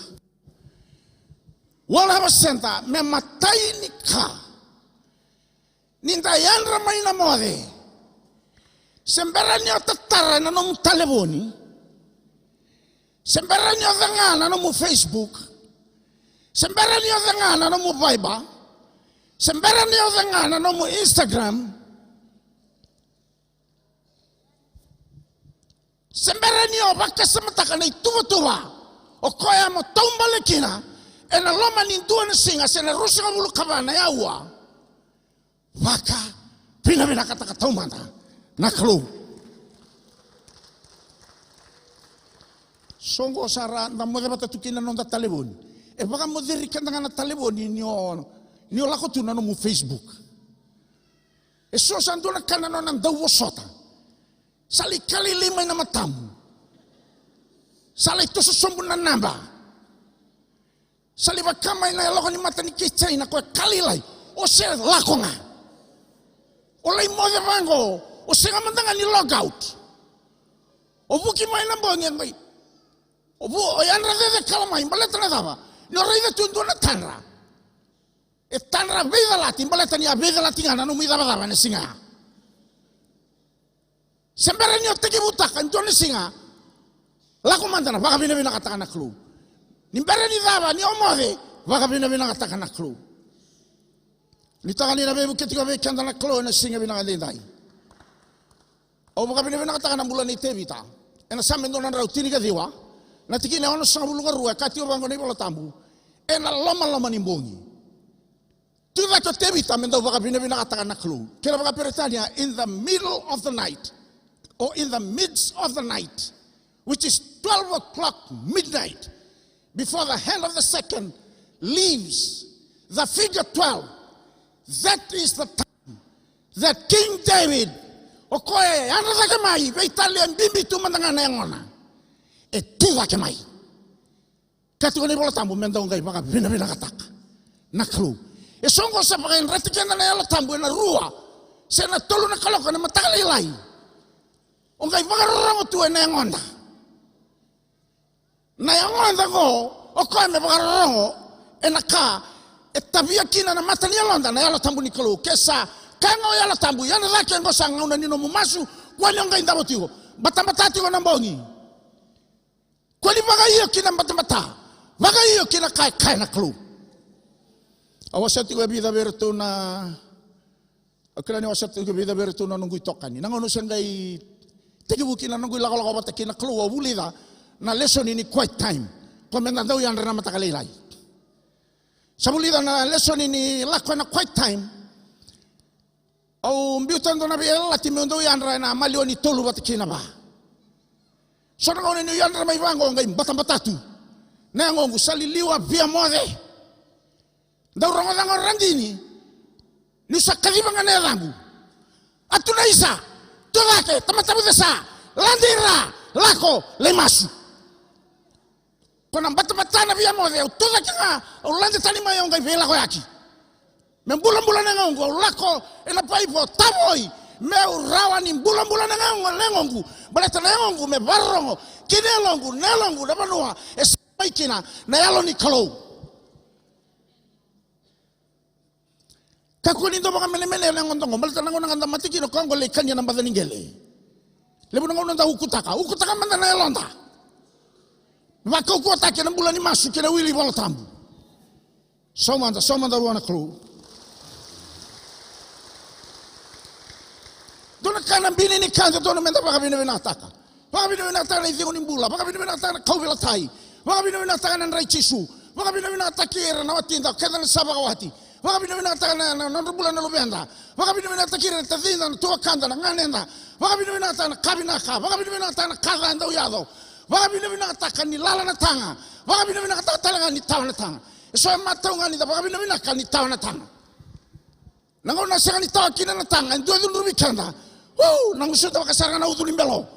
World Harvest Centre, me matai ni ka, ni da yadra mai na moce, se bera ni o tatara ena nomu talevoni, se bera ni o cega na nomu Facebook, se bera ni o cega na nomu Viber, se bera ni o cega na nomu Instagram, se bera ni o vakasamataka na ituvatuva o koya mo taubale kina ena loma ni dua na siga se na ruasagavulu ka va na aua, vakavinavinakataka taumada na Kalou. Soqo sa ra da moce vata tu kina na noda talevoni. E vakamoceri keda ga na talevoni ni o, ni o lako tu na nomu Facebook. E so sa dua na ka na nona dau vosota. Sa lai kalailai mai na matamu. Sa lai toso sobu na naba. Sa lai vaka mai na yaloka ni mata ni kei Jaina ko e kalailai. O se lako ga. O lai moce vaqo. O sega mada ga ni log out. O vuki mai na bogi e qai, o vu, o yadra cecekala mai baleta na cava? Ni o raica tu e dua na tadra. E tadra veicalati baleta ni a veicalati ga na nomu icavacava ena siga ya. Se bera ni o tekivutaka e dua na siga, lako mada na vakavinavinakataka na Kalou. Ni bera ni cava, ni o moce, vakavinavinakataka na Kalou. Ni taka ni na veivuke tiko vei keda na Kalou ena siga vinaka edaidai. Au vakavinavinakataka na bula nei Tevita. Ena Same dua na drau tinikaciwa, na tikina e onosagavulu ka rua, e kaya tiko vaqo na iVola Tabu, ena lomaloma ni bogi. Tu cake o Tevita me dau vakavinavinakataka na Kalou. Kena vakaperitania, in the middle of the night, or in the midst of the night, which is twelve o'clock midnight, before the hand of the second leaves the figure twelve, that is the time that King David, o koya e yadra cake mai, veitalia e bibi tu mada ga na yagona, e tu cake mai. Kaya tiko na iVola Tabu me dau qai vakavinavinakataka na Kalou. E so oqo sa vakayadrati keda na Yalo Tabu ena rua se na tolu na kaloko ena mataka lailai. O qai vakarorogo tu ena yagoda. Na yagoda oqo, o koya me vakarorogo ena ka e tavia kina na mata ni yaloda na Yalo Tabu ni Kalou. Ke sa kaya ga o Yalo Tabu, yadra cake, oqo sa gauna ni nomu masu, kua ni o qai davo tiko. Batabata tiko na bogi. Kua ni vakaio ki na batabata. Vakaio ki na ka e kaya na Kalou. Au wasea tiko e vica vei iratou na, au kila ni wasea tiko e vica vei iratou na noqu itokani. Na gauna au se qai tekivu kina na noqu ilakolako vata kei na Kalou, au vulica na lesoni ni quiet time. Koya me da dau yadra na mataka lailai. Sa vulica na lesoni ni lako ena quiet time. Au biuta e dua na veiyalayalati meu dau yadra ena maliwa ni tolu vata kei na va. So na gauna niu yadra mai vaqo qai batabata tu na yagoqu, sa liliwa, via moce. Dau rogoca ga o Radini niu sa kaciva ga na yacamu. Atu na isa, tu cake, tamata vucesa, lade i ra, lako, lai masu. Ko na batabata, na via moce, au tu cake ga, au lade tani mai, au qai veilakoyaki. Me bulabula na yagoqu, au lako ena paipo, tavoi, meu rawa ni bulabula na yagoqu, na yagoqu. Baleta na yagoqu me vakarorogo ki na yaloqu, na yaloqu na vanua e sa mai kina na Yalo ni Kalou. Kakua ni dau vakamenemenea na yagoda oqo, baleta na gauna ga da mate kina, o koya oqo lai kania na baca ni qele. Levu na gauna da ukutaka, ukutaka mada na yaloda. Vakaukauwataki ena bula ni masu kei na wili iVola Tabu. Sauma mada, sauma mada vua na Kalou. Dua na ka na bini ni ka dodonu meda vakavinavinakataka. Vakavinavinakataka na icegu ni bula, vakavinavinakataka na kauveilatai, vakavinavinakataka na dra i Jisu, vakavinavinakataki ira na watida, keda na sa vakawati. Vakavinavinakataka na, na, na nodra bula na luveda. Vakavinavinakataki ira na tacida, na tuakada, na ganeda. Vakavinavinakataka na ka vinaka. Vakavinavinakataka na ka ca e dau yaco. Vakavinavinakataka ni lala na taga. Vakavinavinakataka tale ga ni tawa na taga. E so e matau ga ni da vakavinavinaka ni tawa na taga. Na gauna sega ni tawa kina na taga, e dua cudruvi keda. Uu, na gusuda vakasara ga na ucu ni belo.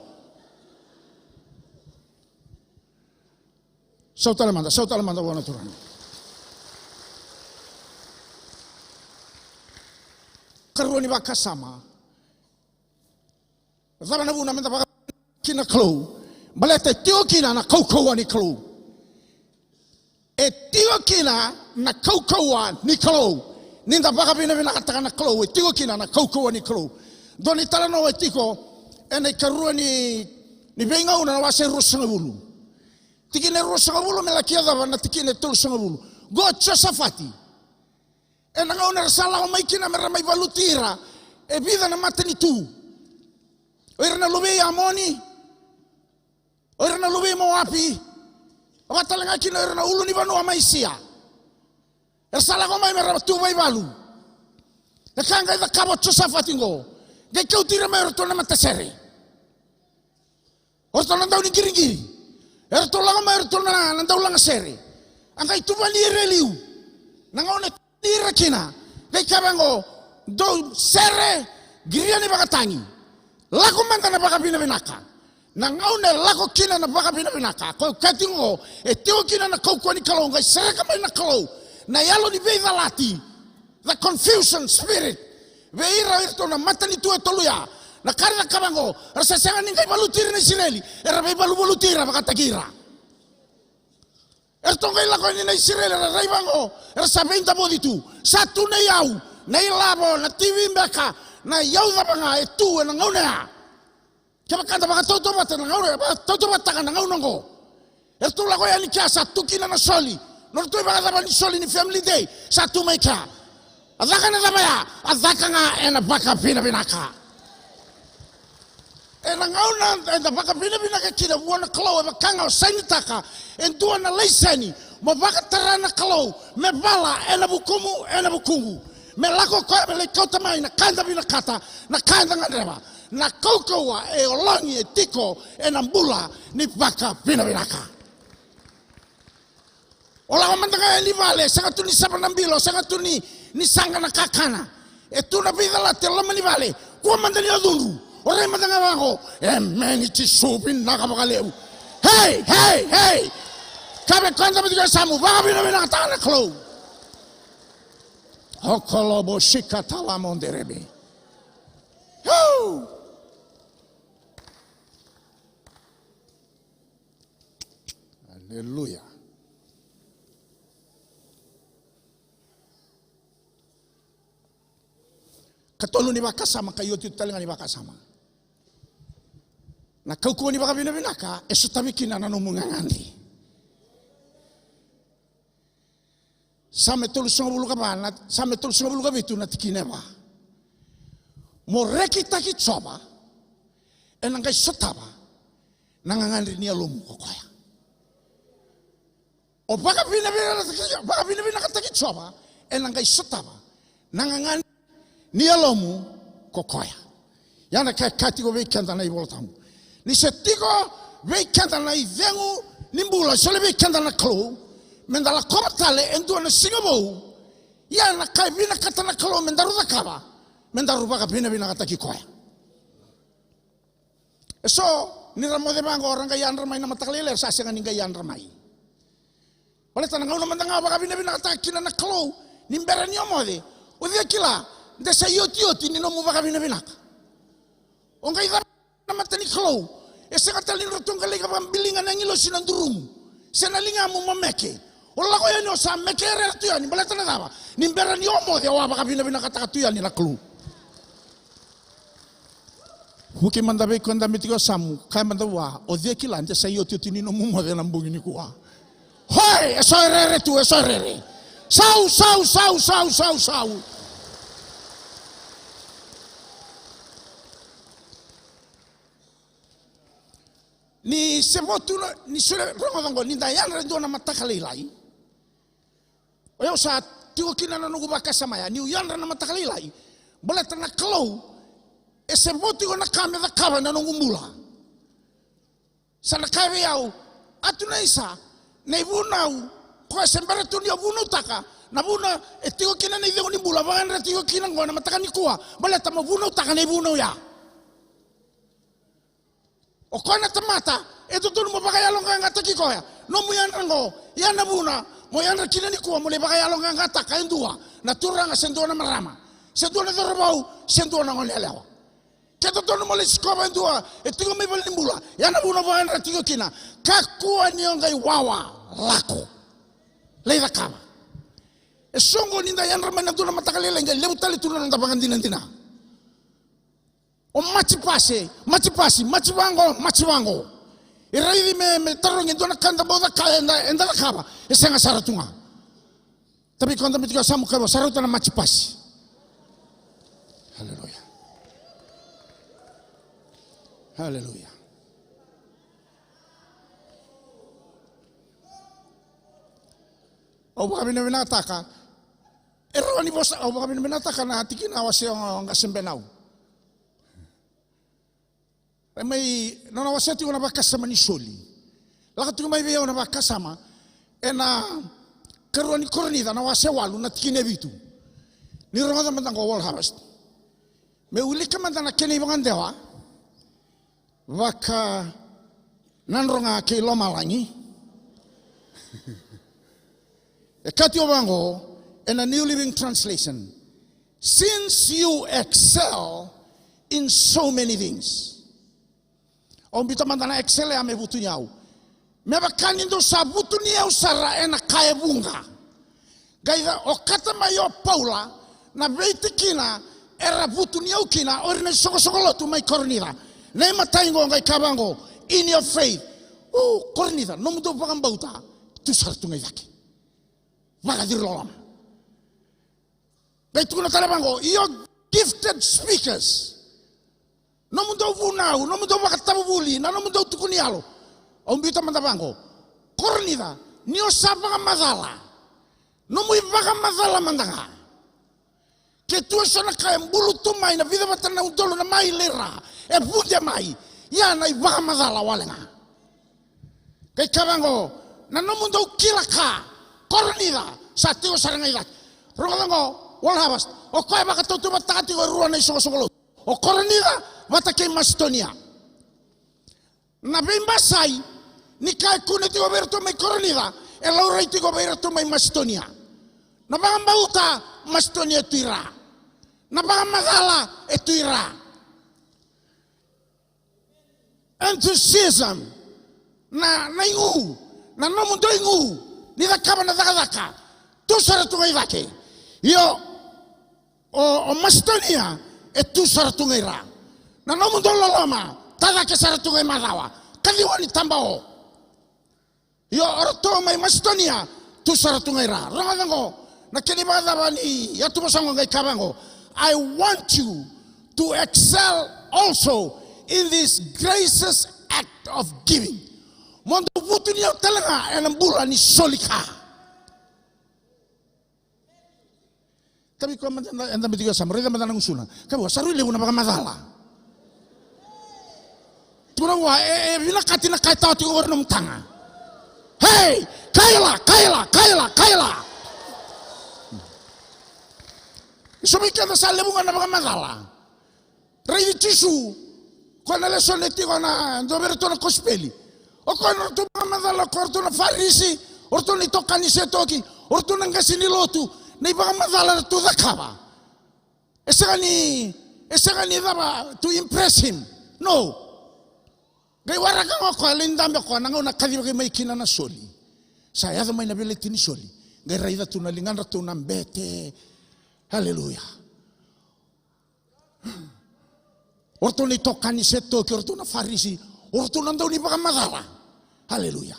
Sau tale mada, sau tale mada vua na Turaga. Karua ni vakasama. Cava na vuna meda vaka kina Kalou? Baleta e tiko kina na kaukauwa ni Kalou. E tiko kina na kaukauwa ni Kalou. Ni da vakavinavinakataka na Kalou, e tiko kina na kaukauwa ni Kalou. Dua ni talanoa e tiko ena ikarua ni, ni Veigauna na wase ruasagavulu. Tikina e ruasagavulu me laki yacova na tikina e tolusagavulu. Qo Josafati. Ena gauna era sa lako mai kina me ra mai valuti ira e vica na matanitu. O ira na luve i Amoni, o ira na luve i Moapi, vaka tale ga kina o ira na ulunivanua mai Sia. Era sa lako mai me ra tu vaivalu. E ka qai cakava o Josafati qo, qai kauti ira mai o iratou na matasere. O ratou na dau ni qiriqiri. E ratou lako mai o ratou na, na dau lagasere. A qai tuvani ira e liu. Na gauna e tuvani ira kina, qai kaya vaqo, dou sere, qiria ni vakatagi. Lako mada na vakavinavinaka. Na gauna e lako kina na vakavinavinaka, koya au kaya tiko qo, e tiko kina na kaukauwa ni Kalou, qai sereka mai na Kalou na yalo ni veicalati. The confusion spirit. Vei ira, iratou na matanitu e tolu ya. Na ka era cakava qo, era sa sega ni qai valuti ira na Isireli, era veivaluvaluti ira vakataki ira. Eratou qai lako yani na Isireli, era raica qo, era sa veidavoci tu. Sa tu na iyau, na ilavo, na T V beka, na iyau cava ga e tu ena gauna ya. Kevaka da vakatautauvata na gauna, vakatautauvatataka na gauna oqo. Eratou lako yani kea sa tu kina na soli. Nodratou ivakacava ni soli ni Family Day. Sa tu mai kea. A caka na cava ya? A caka ga ena vakavinavinaka. Ena gauna eda vakavinavinaka kina vua na Kalou, e vaka ga o sainitaka e dua na laiseni mo vakatara na Kalou me vala ena vukumu, ena vukuqu. Me lako koya me lai kauta mai na ka eda vinakata, na ka eda gadreva. Na kaukauwa e ologi e tiko ena bula ni vakavinavinaka. O lako mada ga yani vale, sega tu ni sava na bilo, sega tu ni, ni saqa na kakana. E tu na veicalati e loma ni vale, kua mada ni o cudru. O rai mada ga vaqo, emeni Jisu, vinaka vakalevu. Hei, hei, hei. Kaya vei koya e dabe tiko e yasamu, vakavinavinakataka na Kalou. Okolobo sika talamo derebe. Hou. Aleluya. Katolu ni vakasama, ka iotioti tale ga ni vakasama. Na kaukauwa ni vakavinavinaka e sotavi kina na nomu gagadre. Same tolusagavulu ka va, na, Same tolusagavulu ka vitu na tikina e va. Mo rekitaki Jiova, ena qai sotava na gagadre ni yalomu ko koya. O vakavinavinakataki, vakavinavinakataki Jiova, ena qai sotava na gagadre ni yalomu ko koya. Ia na ka e kaya tiko vei keda na iVola Tabu. Ni se tiko vei keda na icegu ni bula, e solia vei keda na Kalou, meda lakova tale e dua na siga vou. Ia na ka e vinakata na Kalou me daru cakava, me daru vakavinavinakataki koya. E so ni ra moce vaqo, ra qai yadra mai na mataka lailai, era sa sega ni qai yadra mai. Baleta na gauna mada ga o vakavinavinakataka kina na Kalou, ni bera ni o moce, o cei kila de sa iotioti ni nomu vakavinavinaka. O qai cava na mata ni Kalou, e sega tale ni ratou qai lai vakabiliga na agilosi na durumu se na ligamu mo meke. O lako yani o sa meke rere tu yani, baleta na cava? Ni bera ni o moce, o a vakavinavinakataka tu yani na Kalou. Vuki mada vei koya e dabe tiko e yasamu, kaya mada vua, o cei kila de sa iotioti ni nomu moce ena bogi nikua. Hoi, e so e rere tu, e so e rere. Sau, sau, sau, sau, sau, sau. Ni se votu na, ni sure, rogoca qo, ni da yadra e dua na mataka lailai. O yau sa tiko kina na noqu vakasama ya, niu yadra na mataka lailai. Baleta na Kalou e se vo tiko na ka me cakava ena noqu bula. Sa na kaya vei au, Atunaisa, na ivunau, koya se bera tu ni o vunautaka, na vuna e tiko kina na icegu ni bula, vakayadra tiko kina oqo na mataka nikua, baleta mo vunautaka na ivunau ya. O koya na tamata e dodonu mo vakayaloqaqataki koya. Nomu yadra oqo, ya na vuna mo yadra kina nikua, mo lai vakayaloqaqataka e dua na turaga, se dua na marama, se dua na cauravou, se dua na goneyalewa. Ke dodonu mo lai sikova e dua e tiko mai valenibula, ya na vuna vakayadra tiko kina. Kakua ni o qai wawa, lako, lai cakava. E soqo ni da yadra mai na dua na mataka lailai, qai levu tale tu na noda vakadinadina. O maji pasi, maji pasi, maji vaqo, maji vaqo. E raici me, me tarogi e dua na ka eda bau caka, eda, eda cakava, e sega sara tu ga. Tavi koya dabe tiko, sa mu kaya vua, sa rauta na maji pasi. Aleluya. Aleluya. Au vakavinavinakataka. E rawa ni vosa, au vakavinavinakataka na tikina a wasea o Qasebenau. E mai, nona wasea tiko na vakasama ni soli. Lako tiko mai vei au na vakasama ena karua ni Korinica na wase walu na tikina e vitu. Ni rogoca mada qo, World Harvest. Me wilika mada na kena ivakadewa. Vaka Nadroga kei lomalagi. E kaya tiko vaqo ena New Living Translation. Since you excel in so many things. Au biuta mada na excel ya me vutuni au. Me vaka ni dou sa vutuni au sara ena ka e vuqa. Qai ca, okata mai o Paula na veitikina era vutuni au kina o ira na isoqosoqo lotu mai Korinica. Na imatai qo qai kaya vaqo, in your faith. O Korinica, nomudou vakabauta tu sara tu ga i cake. Vakaciri loloma. Qai tukuna tale vaqo, your gifted speakers. Nomudou vunau, nomudou vakatavuvuli, na nomudou tukuniyalo. Au biuta mada vaqo, Korinica, ni o sa vakamacala, nomu ivakamacala mada ga. Ke tu eso na ka e bulu tu mai na vica vata na udolu na maile ra e vude mai, ia na ivakamacala wale ga. Qai kaya vaqo, na nomudou kila ka, Korinica, sa tiko sara ga i cake. Rogoca qo, World Harvest, o koya e vakatautauvatataka tiko e rua na isoqosoqo lotu. O Korinica vata kei Masitonia. Na veibasai ni ka e kune tiko vei iratou mai Korinica e laurai tiko vei iratou mai Masitonia. Na vakabauta, Masitonia e tu i ra. Na vakamacala e tu i ra. Enthusiasm, na, na igu, na nomudou igu ni cakava na cakacaka, tu sara tu ga i cake. Io, o, o Masitonia e tu sara tu ga i ra. Na nomudou loloma, ta cake sara tu ga i macawa, kaciwa ni tabao. Io, o ratou mai Masitonia tu sara tu ga i ra. Rogoca qo na kena ivakacava ni yatuvosa qo, qai kaya vaqo, I want you to excel also in this gracious act of giving. Mo dou vutuni au tale ga ena bula ni soli ka. Tavi koya mada, eda, eda biuta tiko e yasamu, raica mada na gusuna. Kaya vua, sa rui levu na vakamacala. Tukuna vua, e, e vinakati na ka e tawa tiko qori nomu taga. Hei, kaila, kaila, kaila, kaila. Eso vei keda sa levu ga na vakamacala. Raici Jisu, koya na lesoni e tiko na, dua vei iratou na kosipeli. O koya na ratou vakamacala, o koya ratou na Farisi, o ratou na itokani setoki, o ratou na qase ni lotu, na ivakamacala ratou cakava. E sega ni, e sega ni cava to impress him. No. Qai waraka ga o koya, lai dabe o koya, na gauna kacivi mai kina na soli. Sa yaco mai na veleti ni soli. Qai raica tu na ligadratou na bete. Aleluya. O ratou na itokani setoki, o ratou na Farisi, o ratou na dau ni vakamacala. Aleluya.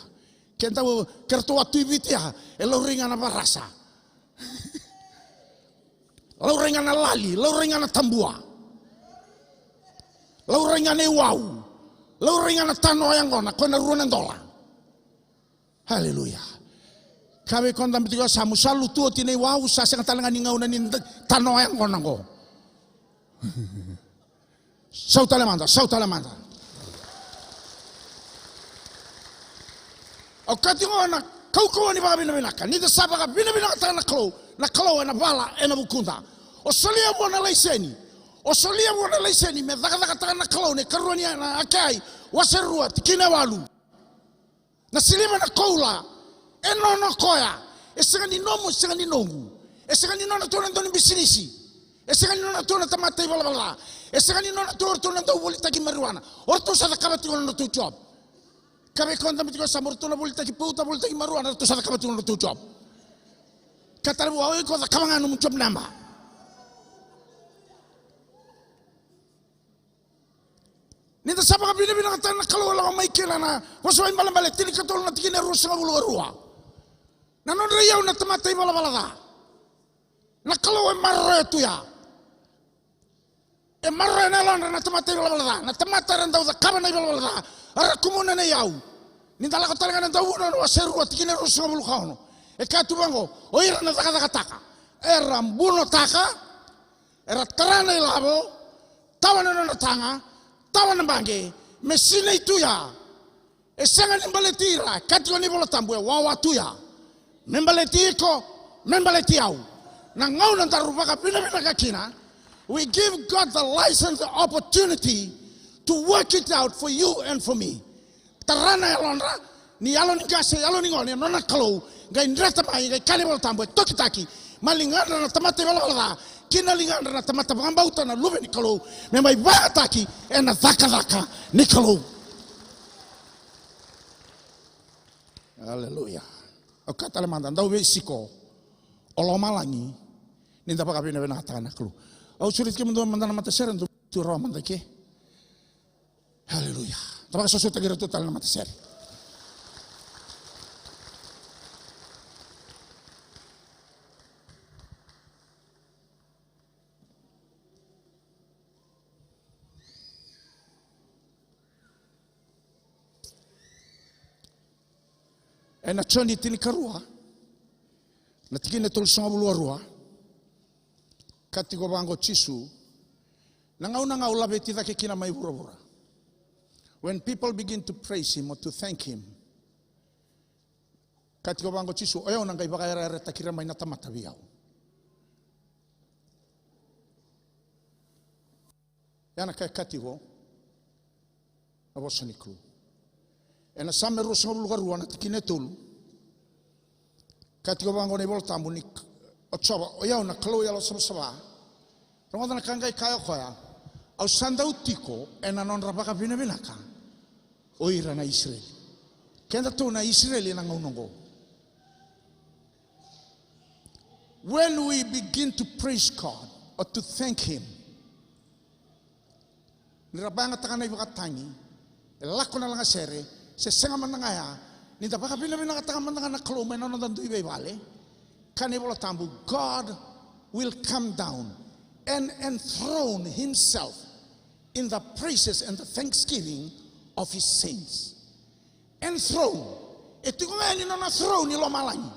Ke dau, ke ratou a tu i Viti ya, e laurai ga na varasa. Laurai ga na lali, laurai ga na tabua. Laurai ga na iwau. Laurai ga na tanoa yaqona, koya na rua na dola. Aleluya. Ka vei koya dabe tiko e yasamu, sa lutu oti na iwau, sa sega tale ga ni gauna ni da-, tanoa yaqona qo. Sau tale mada, sau tale mada. Au kaya tiko na kaukauwa ni vakavinavinaka. Ni da sa vakavinavinakataka na Kalou, na Kalou ena vala ena vukuda. O solia vua na laiseni. O solia vua na laiseni me cakacakataka na Kalou, na ikarua ni Akeai, wase rua, tikina e walu. Na siliva, na koula, e nona o koya. E sega ni nomu, e sega ni noqu. E sega ni nona tu na dau ni bisinisi. E sega ni nona tu na tamata ivalavala ca. E sega ni nona tu o ratou na dau volitaki marijuana. O ratou sa cakava tiko na nodratou job. Ka vei koya dabe tiko e yasamu, o ratou na volitaki pauta, volitaki marijuana, o ratou sa cakava tiko na nodratou job. Ka tale vua, o iko cakava ga nomu job naba. Ni da sa vakavinavinakataka na Kalou, e lako mai kina na Vosa Vakaibalebale tinikatolu na tikina e ruasagavulu ka rua. Na nodra iyau na tamata ivalavala ca. Na Kalou e maroroya tu ya. E maroroya na yalodra na tamata ivalavala ca. Na tamata era dau cakava na ivalavala ca, era kumuna na iyau. Ni da lako tale ga na Dauvunau na wase rua, tikina e ruasagavulu ka ono. E kaya tu vaqo, o ira na cakacakataka, era bunotaka, era tara na ilavo, tawa na nona taga, tawa na baqe, me sinai tu ya. E sega ni baleti ira, e kaya tiko na iVola Tabu, e wawa tu ya. Me baleti iko, me baleti au. Na gauna daru vakavinavinaka kina, we give God the license, the opportunity to work it out for you and for me. Tara na yalodra, ni yalo ni qase, yalo ni gone, nona Kalou, qai dreta mai, qai kaya na iVola Tabu, e tokitaki mai ligadra na tamata ivalavala ca ki na ligadra na tamata vakabauta na Luve ni Kalou, me mai vakayagataki ena cakacaka ni Kalou. Aleluya. Au kaya tale mada, dau veisiko o lomalagi ni da vakavinavinakataka na Kalou. Au sureti kemudou mada na matasere, dou tu rawa mada ke. Aleluya. Da vakasosomitaki iratou tale na matasere. Ena Joni tinikarua, na tikina e tolusagavulu ka rua, ka tiko vaqo o Jisu, na gauna ga au laveti cake kina mai vuravura. When people begin to praise him or to thank him, ka tiko vaqo o Jisu, o yau na qai vakayarayarataki ira mai na tamata vei au. Ya na ka e kaya tiko na vosa ni Kalou. Ena Same ruasagavulu ka rua na tikina e tolu, kaya tiko vaqo na iVola Tabu ni o Jiova, o yau na Kalou yalosavasava. Rogoca na ka qai kaya o koya, au sa dau tiko ena nodra vakavinavinaka o ira na Isireli. Kedatou na Isireli ena gauna oqo. When we begin to praise God or to thank him, ni ra vakayagataka na ivakatagi, e lako na lagasere, se sega mada ga ya, ni da vakavinavinakataka mada ga na Kalou mai na noda dui veivale, kaya na iVola Tabu, God will come down and enthrone himself in the praises and the thanksgiving of his saints. Enthrone. E tiko ga yani na nona throne i lomalagi.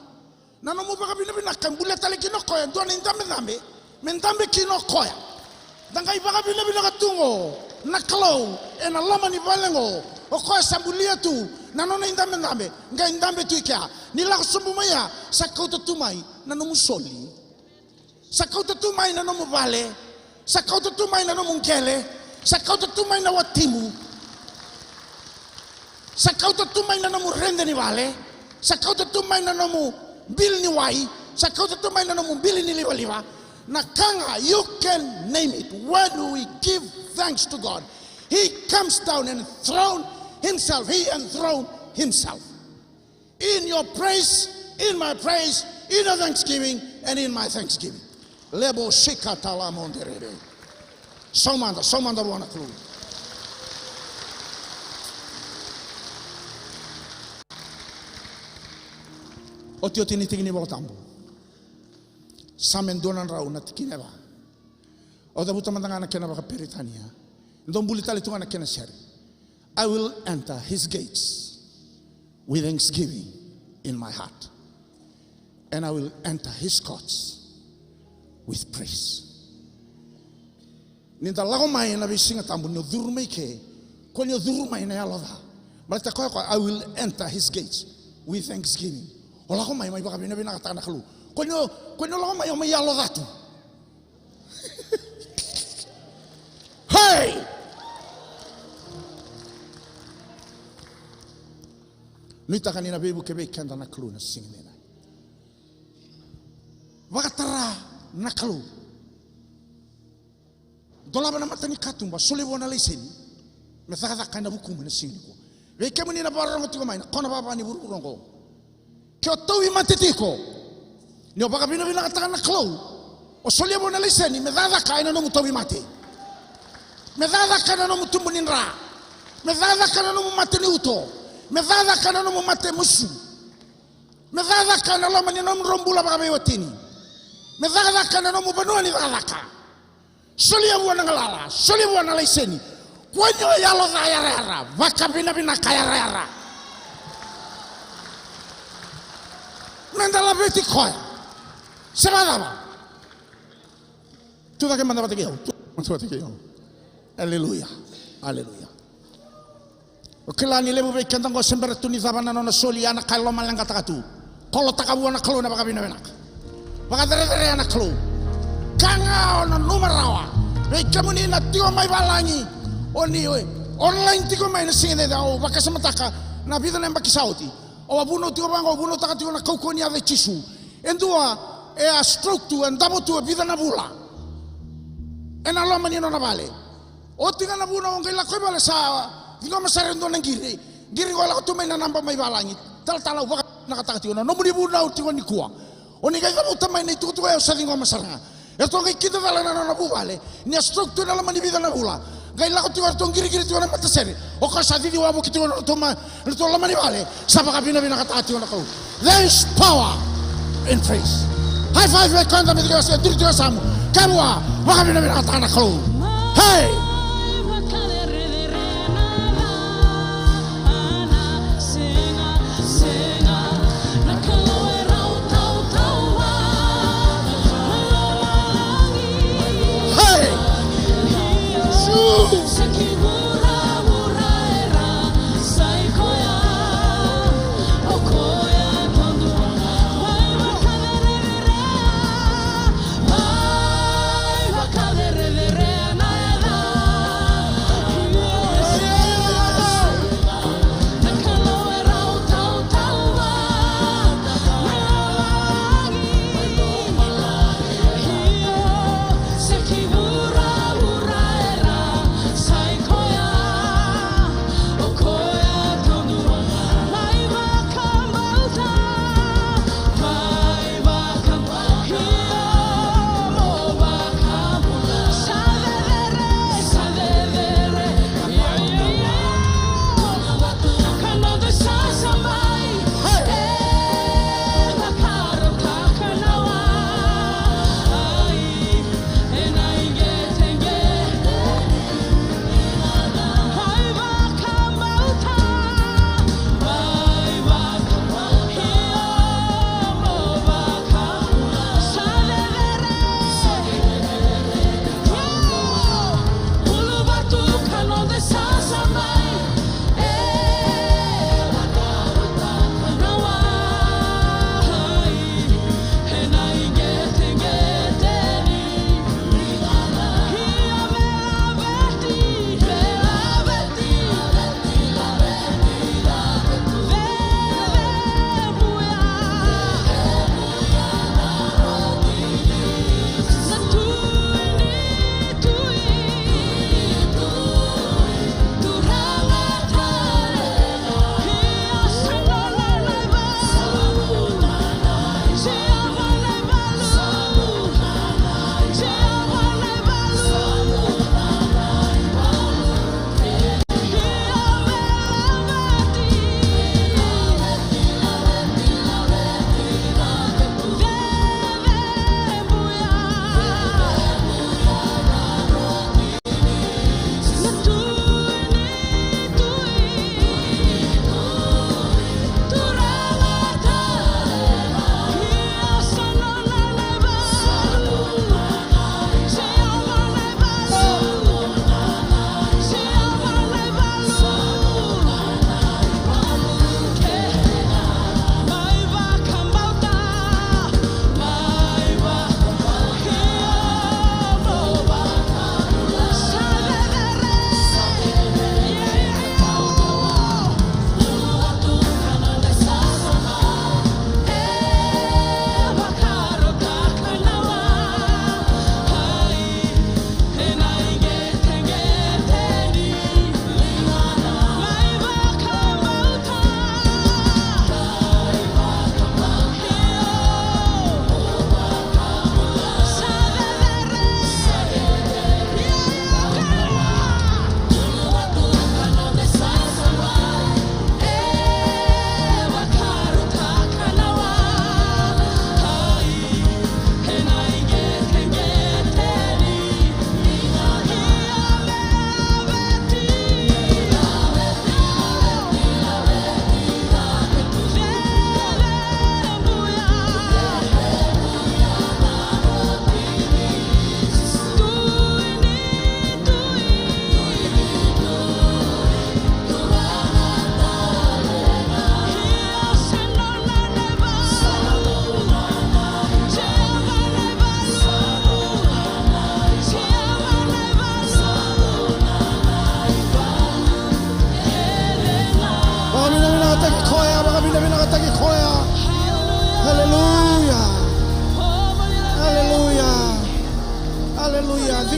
Na nomu vakavinavinaka e bulia tale kina o koya e dua na idabedabe me dabe kina o koya. Da qai vakavinavinaka tu qo na Kalou ena loma ni vale qo. O koya sa bulia tu na nona idabedabe, qai dabe tu i kea. Ni lako sobu mai ya, sa kauta tu mai na nomu soli. Sa kauta tu mai na nomu vale. Sa kauta tu mai na nomu qele. Sa kauta tu mai na watimu. Sa kauta tu mai na nomu rede ni vale. Sa kauta tu mai na nomu bili ni wai. Sa kauta tu mai na nomu bili ni livaliva. Na ka ga, you can name it. When we give thanks to God, he comes down and enthrone himself. He enthrone himself. In your praise, in my praise, in your thanksgiving, and in my thanksgiving. Lebo shika talamonderebe. Saumada, saumada vua na Kalou. Otioti ni tiki ni Vola Tabu. Same dua na drau na tikina e va. Au cavuta mada ga na kena vakaperitania. Dou buli tale tu ga na kena sere. I will enter his gates with thanksgiving in my heart. and I will enter his courts with praise. Ni da lako mai ena veisiga tabu, ni o curu mai ke, ko ni o curu mai na yalo ca. Baleta koya koya, I will enter his gates with thanksgiving. O lako mai, mai vakavinavinakataka na Kalou. Ko ni o, ko ni o lako mai, o mai yalo ca tu. Hey! Nuitaka ni na veivuke vei keda na Kalou na siga ni nai. Vakatara na Kalou. Dolava na mata ni katuba, solia vua na laiseni me cakacaka ena vukumu ena siga nikua. Vei kemuni na vakarorogo tiko mai na kona vava ni vuravura oqo, ke o tauvimate tiko, ni o vakavinavinakataka na Kalou, o solia vua na laiseni me cakacaka ena nomu tauvimate, me cakacaka ena nomu tubu ni dra, me cakacaka ena nomu mate ni uto, me cakacaka ena nomu mate musu, me cakacaka ena loma ni nomudrau bula vakaveiwatini, me cakacaka ena nomu vanua ni cakacaka. Solia vua na galala, solia vua na laiseni. Kua ni o yalo ca yarayara, vakavinavinaka yarayara. Meda laveti koya. Se vakacava? Tu cake mada vata kei au, tu mada vata kei au. Aleluya. Aleluya. O kila ni levu vei keda oqo se bera tu ni cava na nona soli, ia na ka e lomaleqataka tu. Kolotaka vua na Kalou na vakavinavinaka. Vakacerecerea na Kalou. Ka ga o nanuma rawa. Vei kemuni na tiko mai valagi, o ni online tiko mai na siga ni nai, au vakasamataka na vica na yabaki sa oti. Au a vunau tiko vaqo, au vunautaka tiko na kaukauwa ni yaca i Jisu. E dua e a stroke tu, e davo tu e vica na vula. Ena loma ni nona vale. Oti ga na vunau, au qai lako i vale, sa ciqoma sara e dua na qiri. Qiri qo e lako tu mai na naba mai valagi. Talatala, au vakavinakataka tiko na nomuni vunau tiko nikua. O ni qai cavuta mai na itukutuku, au sa ciqoma sara ga. Eratou qai kidacala na nona vuvale ni a stroke tu ena loma ni vica na vula. Qai lako tiko, eratou qiriqiri tiko na matasere. O koya sa cici wavoki tiko na nodratou ma, nodratou loma ni vale. Sa vakavinavinakataka tiko na Kalou. There is power in praise. High five vei koya e dau mai tiko e duri tiko e yasamu. Kaya vua, vakavinavinakataka na Kalou. Hey! Hey! Shoo!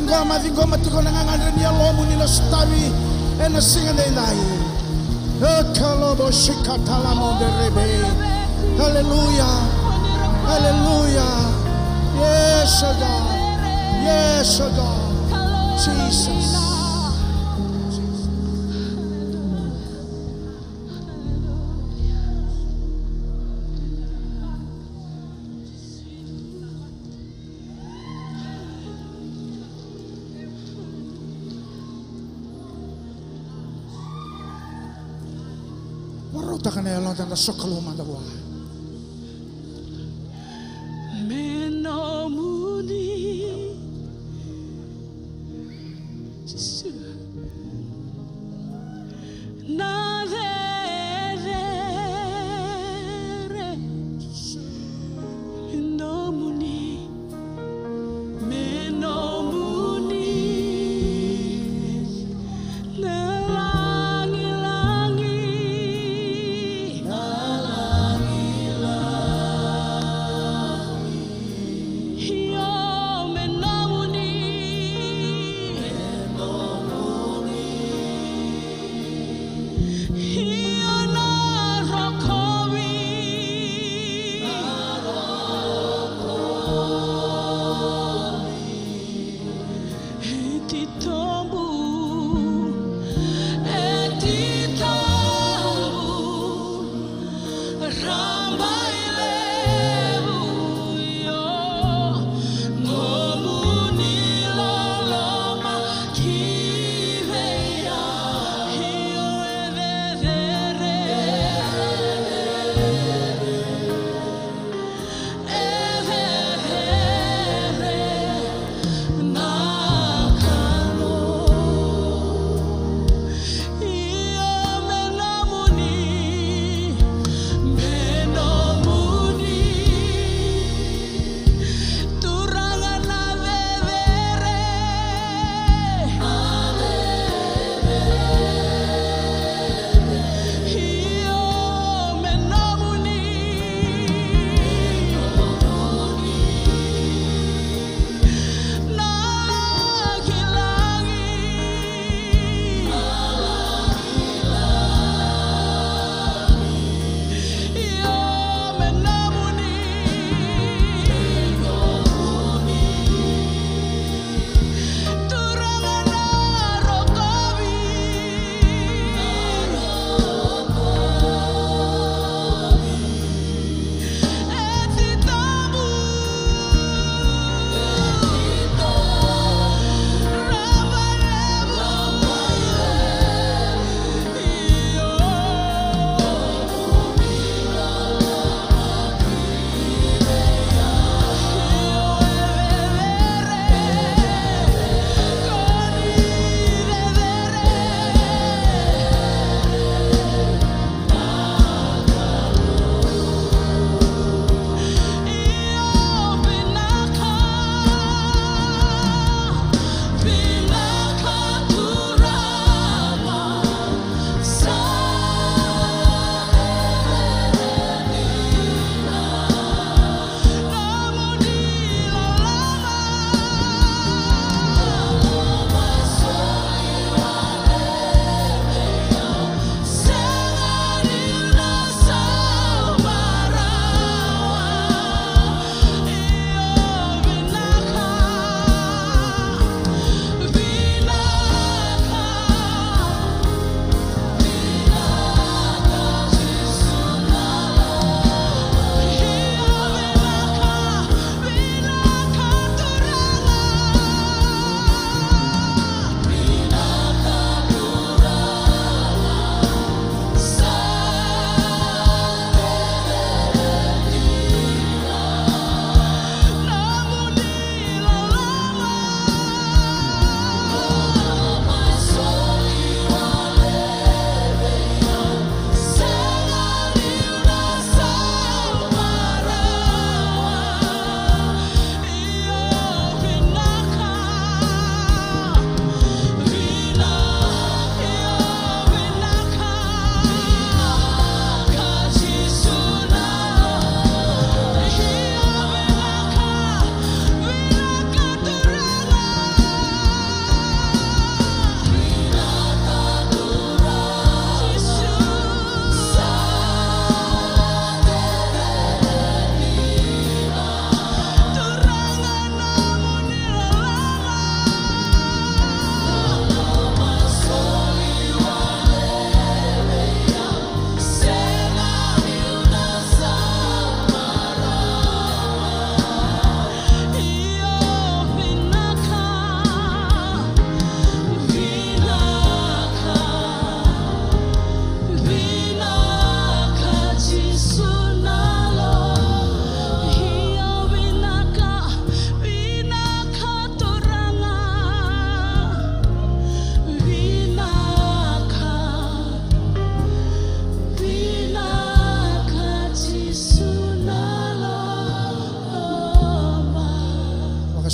Koya mai ciqoma tiko na gagadre ni yalomuni na sotavi ena siga edaidai. Ekalobo shikatalamonderebe. Aleluya. Aleluya. Yes, oh God. Yes, oh God. Jesus. Vakarautaka na yaloda, da sokalou mada vua. Me nomuni, Jisu, na cecere. Me nomuni, me nomuni na lagilagi, na lagilagi.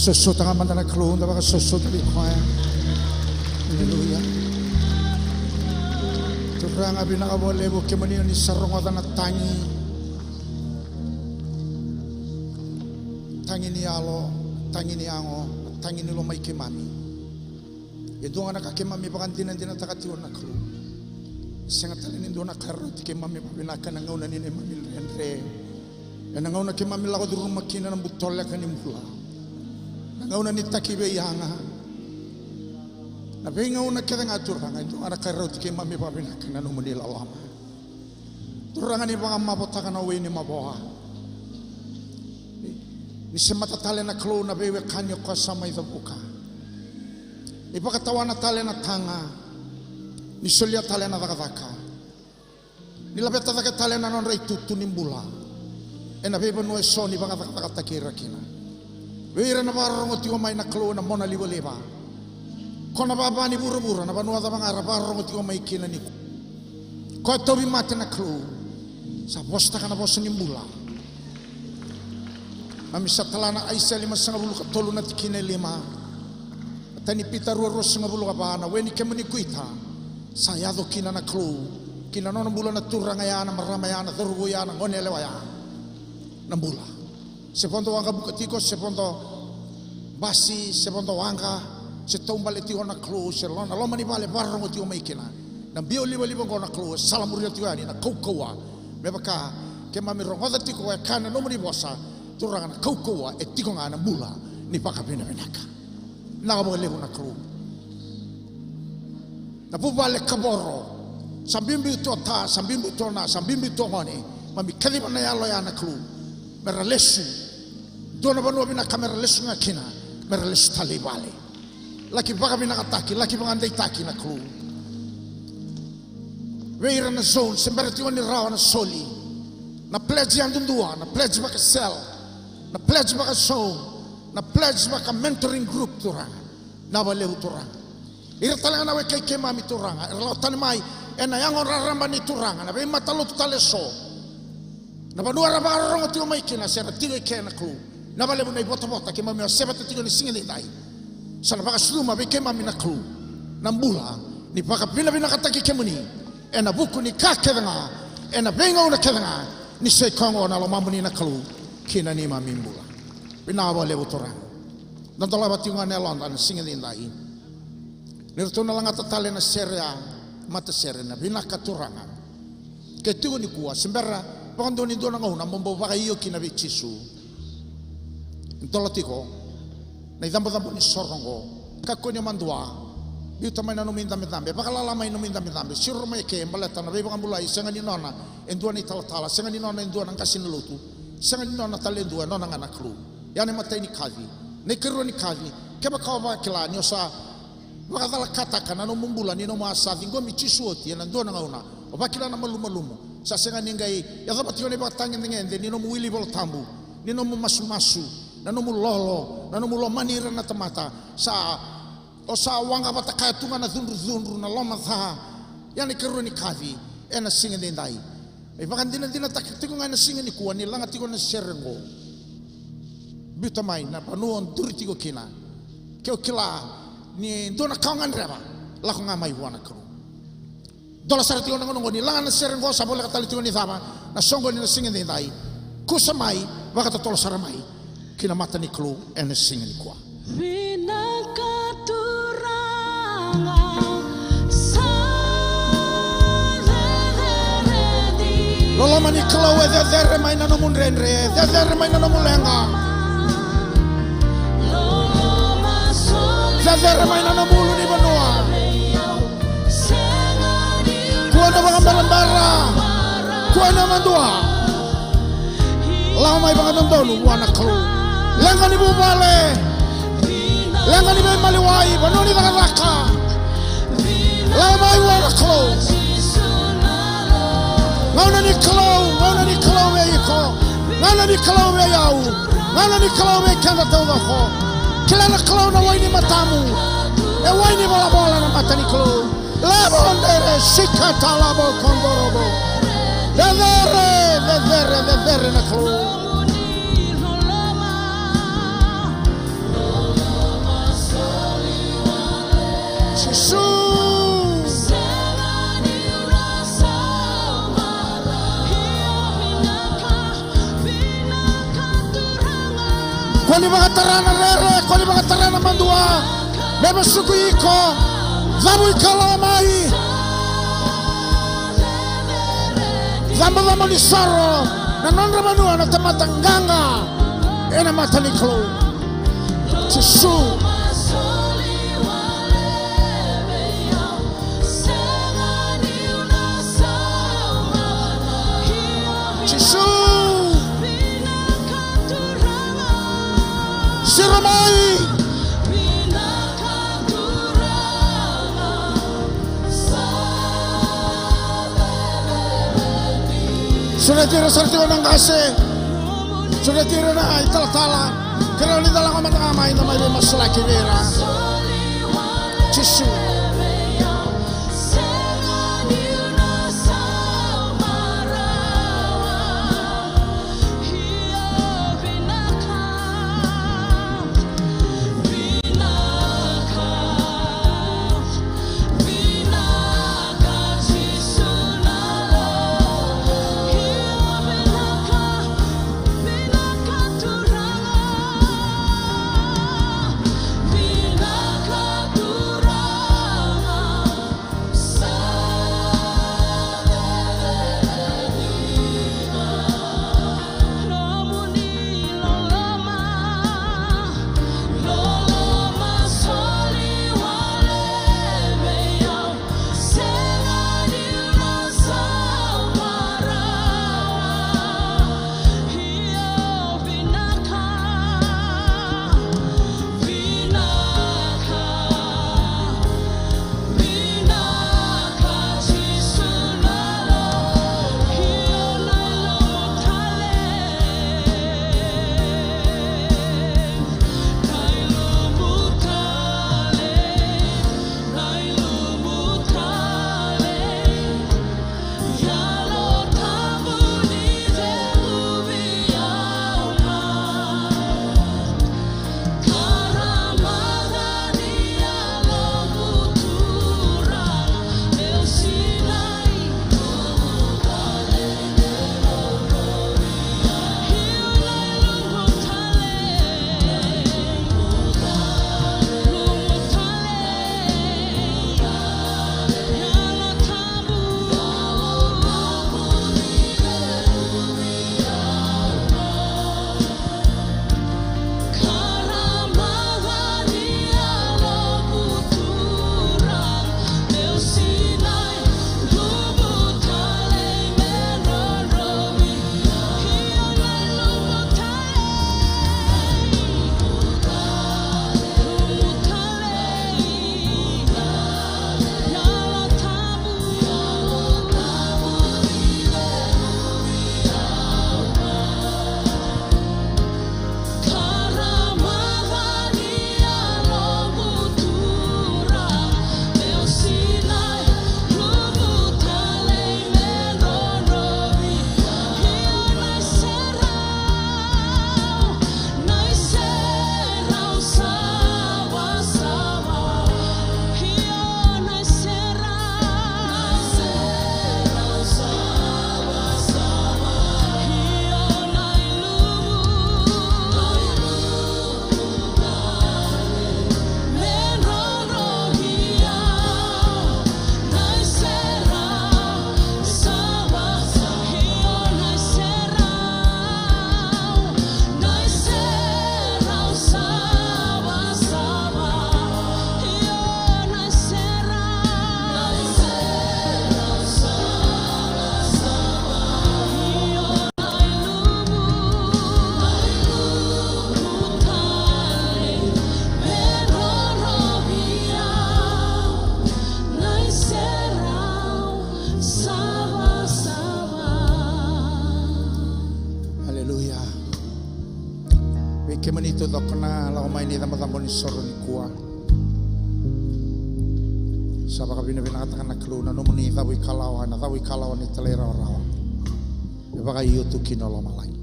Sosota ga mada na Kalou, da vakasosota vei koya. Aleluya. Turaga, vinaka vakalevu kemuni ni sa rogoca na tagi. Tagi ni yalo, tagi ni yago, tagi ni lomai keimami. E dua ga na ka keimami vakadinadinataka tiko na Kalou. Sega tale ni dua na ka e rauti keimami vakavinaka ena gauna ni neimami dredre. Ena gauna keimami lako curuma kina na butoleka ni bula. Na gauna ni taki veiyaga. Na veigauna kece ga Turaga, e dua ga na ka e rauti keimami vakavinaka na nomuni loloma. Turaga ni vakamavotaka na we ni mavoa. Ni semata tale na Kalou na veiwekani o koya sa mai cavuka. Ni vakatawana tale na taga. Ni solia tale na cakacaka. Ni laveta cake tale na nodra itutu ni bula. Ena veivanua eso ni vakacakacakataki ira kina. Vei ira na vakarorogo tiko mai na Kalou ena mona livaliva. Ko na vava ni vuravura, na vanua cava ga era vakarorogo tiko mai kina ni ko. Ko e tauvimate na Kalou. Sa vosataka na vosa ni bula. Mami sa tala na Aisea limasagavulu ka tolu na tikina e lima. Matai ni Pita rua ruasagavulu ka va, na we ni kemuni kuita. Sa yaco kina na Kalou. Kina nona bula na turaga ya, na marama ya, na cauravou ya, na gone yalewa ya. Na bula. Se vodo waqavuka tiko, se vodo basi, se vodo waqa, se taubale tiko na Kalou, se lo na loma ni vale vakarorogo tiko mai kina. Na biau livaliva oqo na Kalou, e salamuria tiko yani na kaukauwa. Me vaka, keimami rogoca tiko e kaya na nomuni vosa, Turaga na kaukauwa, e tiko ga na bula, ni vakavinavinaka. Vinaka vakalevu na Kalou. Na vuvale kavoro. Sa biubiu tu o ta, sa biubiu tu o na, sa biubiu tu o gone. Mami kaciva na yalo ya na Kalou. Mera lesu. Dua na vanua vinaka mera lesu ga kina. Mera lesu tale i vale. Laki vakavinakataki, laki vakadeitaki na Kalou. Vei ira na zone, se bera tiko ni rawa na soli. Na pledge yadudua, na pledge vaka cell. Na pledge vaka zone. Na pledge vaka mentoring group Turaga. Na vakalevu Turaga. Ira tale ga na wekai keimami Turaga. Era lako tani mai, ena yago raraba ni Turaga. Na veimatalotu tale eso. Na vanua era vakarorogo tiko mai kina, se ra tiko i ke na Kalou. Na vakalevu na ivotavota, keimami wasea vata tiko ni siga nidai. Sa na vakasucuma vei keimami na Kalou. Na bula, ni vakavinavinakataki kemuni. Ena vuku ni ka kece ga, ena veigauna kece ga, ni sa i koya oqo na lomamuni na Kalou. Kina neimami bula. Vinaka vakalevu Turaga. Da dolava tiko ga na yaloda na siga nidai. Ni ratou na lagata tale na sere ya, matasere na vinaka Turaga. Ke tiko nikua, se bera, vakadua ni dua na gauna, mo bau vakaio kina vei Jisu. Dola tiko, na icabocabo ni soro oqo. Kakua ni o madua, biuta mai na nomu idabedabe, vakalala mai nomu idabedabe, siro mai ke, baleta na veivakabulai, sega ni nona, e dua na italatala, sega ni nona e dua na qase ni lotu, sega ni nona tale e dua, e nona ga na Kalou. Ya na imatai ni kaci, na ikarua ni kaci, kevaka o vakila, ni o sa vakacalakataka na nomu bula ni nomu a sa ciqomi Jisu oti ena dua na gauna. O vakila na malumalumu. Sa sega ni qai yacova tiko na ivakatagedegede ni nomu wili Vola Tabu, ni nomu masumasu, na nomu lolo, na nomu lomani ira na tamata. Sa, o sa waqa vata kaya tu ga na cudrucudru, na loma ca. Ya na ikarua ni kaci, ena siga edaidai. E vakadinadinataki tiko ga ena siga nikua ni laga tiko na sere oqo. Biuta mai na vanua o duri tiko kina. Ke o kila ni dua na ka o gadreva, lako ga mai vua na Kalou. Dola sara tiko na gauna oqo ni laga na sere oqo, sa voleka tale tiko ni cava na soqoni na siga edaidai. Kusa mai, vakatotolo sara mai ki na mata ni Kalou ena siga nikua. Vinaka Turaga, sa cecere dina. Loloma ni Kalou e cecere mai na nomu dredre, e cecere mai na nomu leqa. Cecere mai na nomu ulunivanua. Kua na vakaberabera, kua na madua. Lako mai vakadodonu vua na Kalou. Leqa ni vuvale, leqa ni veimaliwai, vanua ni cakacaka. Lako mai vua na Kalou. Gauna ni Kalou, gauna ni Kalou vei iko, gauna ni Kalou vei au, gauna ni Kalou vei keda taucoko. Kila na Kalou na wai ni matamu e wai ni volavola na mata ni Kalou. Levo dere sikata lavo kondorovo. Cecere, cecere, cecere na Kalou. Ko ni vakatara na rere, ko ni vakatara na madua. Me vasuki iko. Cavuikalawa mai. Cabocabo ni soro na nodra vanua na tamata qaqa ena mata ni Kalou. Jisu. Jisu. Siro mai. Sureti ira sara tiko na qase. Sureti ira na italatala. Kerea ni da lako mada ga mai, da mai veimasulaki vei ira. Jisu. Aleluya. Vei kemuni taucoko na lako mai ni cabocabo ni soro nikua. Sa vakavinavinakataka na Kalou na nomuni cavuikalawa, na cavuikalawa ni talairawarawa. E vakaio tu kina o lomalagi.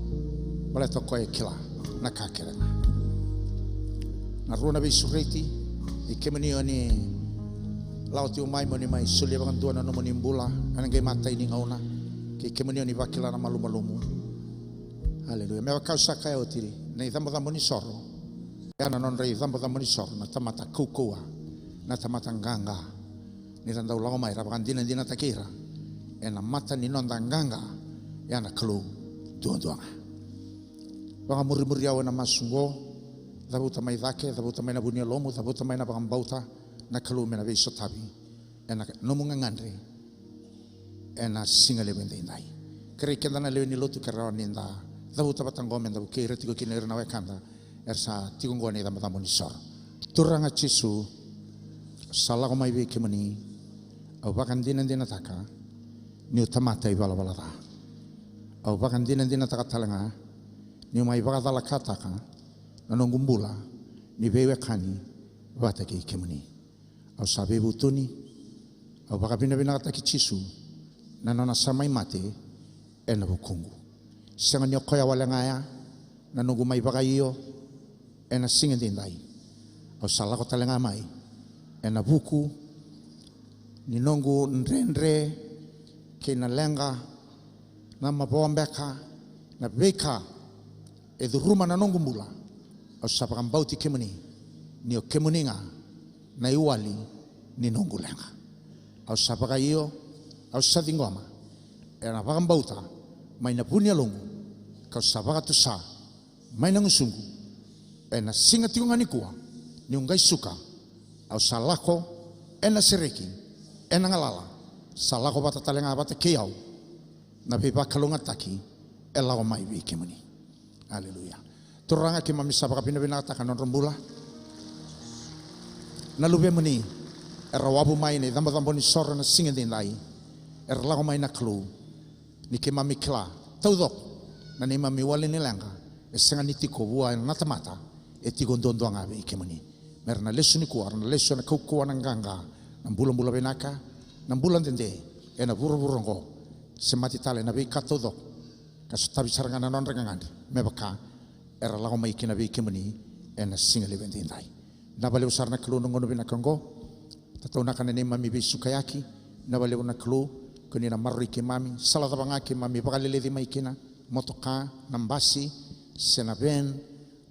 Baleta o koya e kila na ka kece ga. Na rua na veisureti, i kemuni o ni lako tiko mai mo ni mai solia vakadua na nomuni bula ena qai matai ni gauna. Kei kemuni o ni vakila na malumalumu. Aleluya. Me vaka au sa kaya oti, na icabocabo ni soro, ya na nodra icabocabo ni soro na tamata kaukauwa, na tamata qaqa. Ni ra dau lako mai ra vakadinadinataki ira ena mata ni noda qaqa, ya na Kalou duadua ga. Vakamurimuri au ena masu oqo. Cavuta mai cake, cavuta mai na vu ni yalomu, cavuta mai na vakabauta. Na Kalou me na veisotavi ena nomu gagadre ena siga levu edaidai. Kerei keda na lewe ni lotu ke rawa ni da cavuta vata oqo me da vukei ira tiko kina ira na wekada era sa tiko oqo ena icabocabo ni soro. Turaga Jisu, sa lako mai vei kemuni, au vakadinadinataka niu tamata ivalavala ca. Au vakadinadinataka tale ga niu mai vakacalakataka na noqu bula ni veiwekani vata kei kemuni. Au sa veivutuni, au vakavinavinakataki Jisu na nona sa mai mate ena vukuqu. Sega ni o koya wale ga ya na noqu mai vakaio ena siga edaidai. Au sa lako tale ga mai ena vuku ni noqu dredre kei na leqa, na mavoa beka, na veika e curuma na noqu bula. Au sa vakabauti kemuni ni o kemuni ga na iwali ni noqu leqa. Au sa vakaio, au sa ciqoma ena vakabauta mai na vu ni yaloqu, kau sa vakatusa mai na gusuqu ena siga tiko ga nikua, niu qai suka, au sa lako ena sereki, ena galala, sa lako vata tale ga vata kei au na veivakalougatataki e lako mai vei kemuni. Aleluya. Turaga, keimami sa vakavinavinakataka na nodra bula na luvemuni era wavu mai na icabocabo ni soro na siga edaidai. Era lako mai na Kalou, ni keimami kila taucoko na neimami iwali ni leqa e sega ni tiko vua na tamata, e tiko duadua ga vei kemuni. Me ra na lesu nikua, ra na lesu ena kaukauwa, na qaqa, na bulabula vinaka, na bula dede ena vuravura oqo, semati tale na veika taucoko, ka sotavi sara ga na nodra gagadre me vaka era lako mai kina vei kemuni ena siga levu edaidai. Vinaka vakalevu sara na Kalou na gauna vinaka oqo. Tataunaka na neimami veisukayaki. Vinaka vakalevu na Kalou, ko ni na maroroi keimami, sala cava ga keimami vakaleleci mai kina, motoka, na basi, se na van,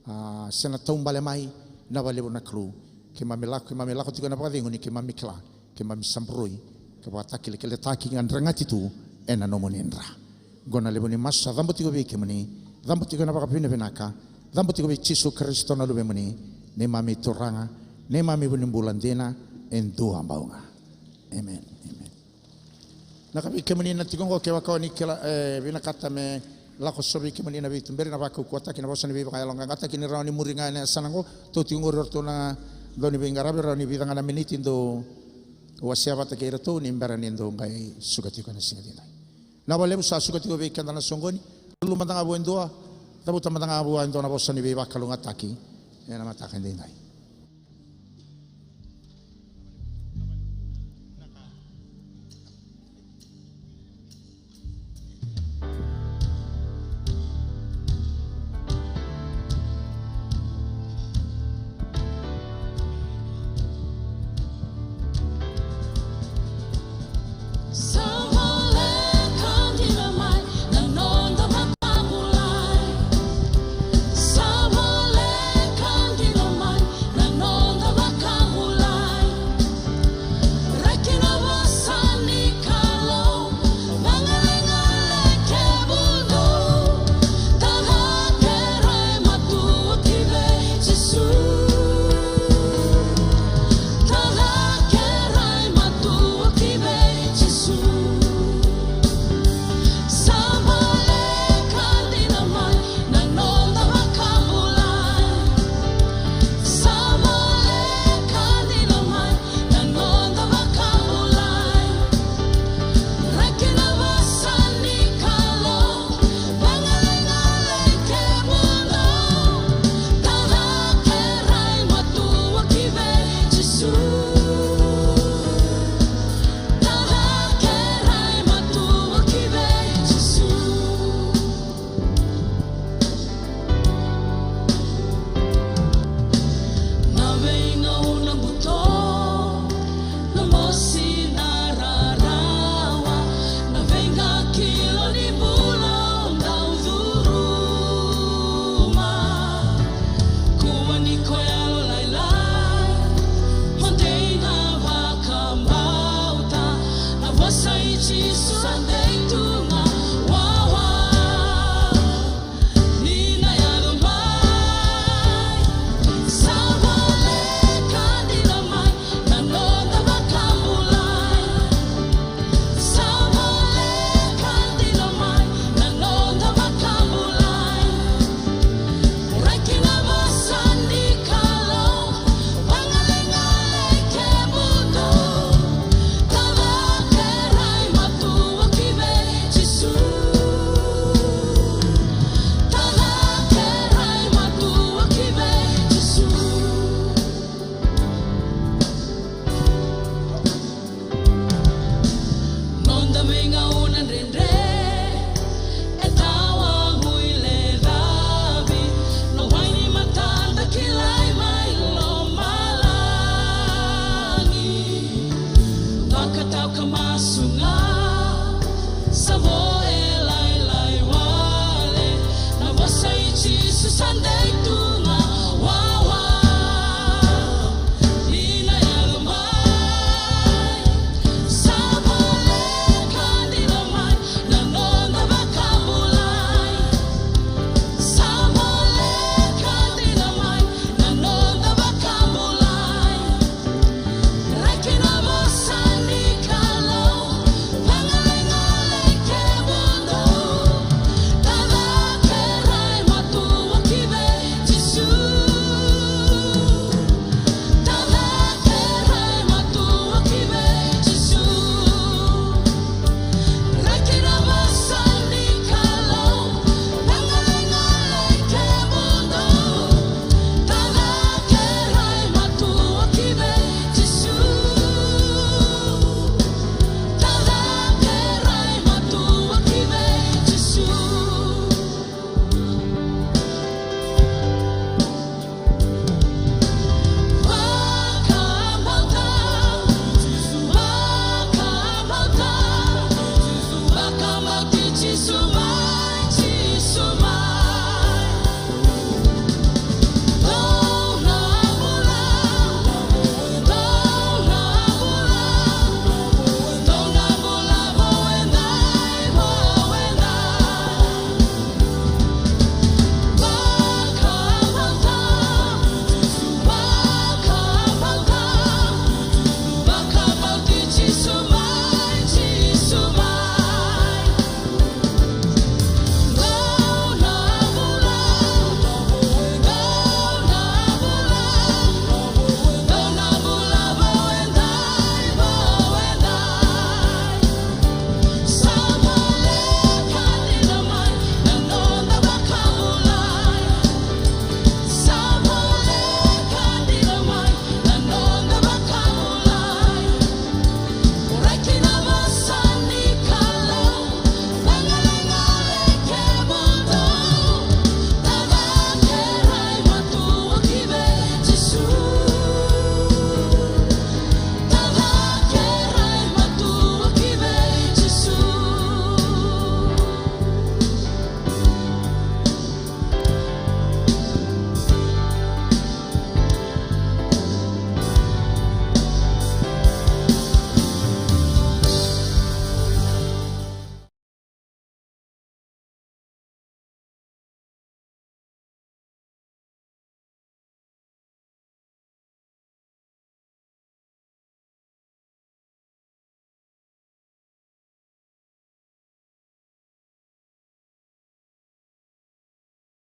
a, se na taubale mai. Vinaka vakalevu na Kalou. Keimami lako, keimami lako tiko ena vakacegu ni keimami kila keimami sa boroi ka vakatakilakilataki, ka dregati tu ena nomuni dra. Oqo na levu ni masu sa cabo tiko vei kemuni, cabo tiko ena vakavinavinaka, cabo tiko vei Jisu Karisito na luvemuni, neimami Turaga, neimami vunibula dina e dua bau ga. Amen. Amen. Na ka vei kemuni na tiko oqo, kevaka o ni kila, e, vinakata me lako sobu vei kemuni na veituberi, na vakaukauwataki, na vosa ni veivakayaloqaqataki, ni rawa ni muri ga ena yasana oqo. Tou tiko oqori o ratou na dau ni veiqaravi, rawa ni vica ga na miniti dou wasea vata kei iratou ni bera ni dou qai suka tiko ena siga edaidai. Vinaka vakalevu, sa suka tiko vei keda na soqoni. Lulu mada ga vua e dua, cavuta mada ga vua e dua na vosa ni veivakalougatataki ena mataka edaidai.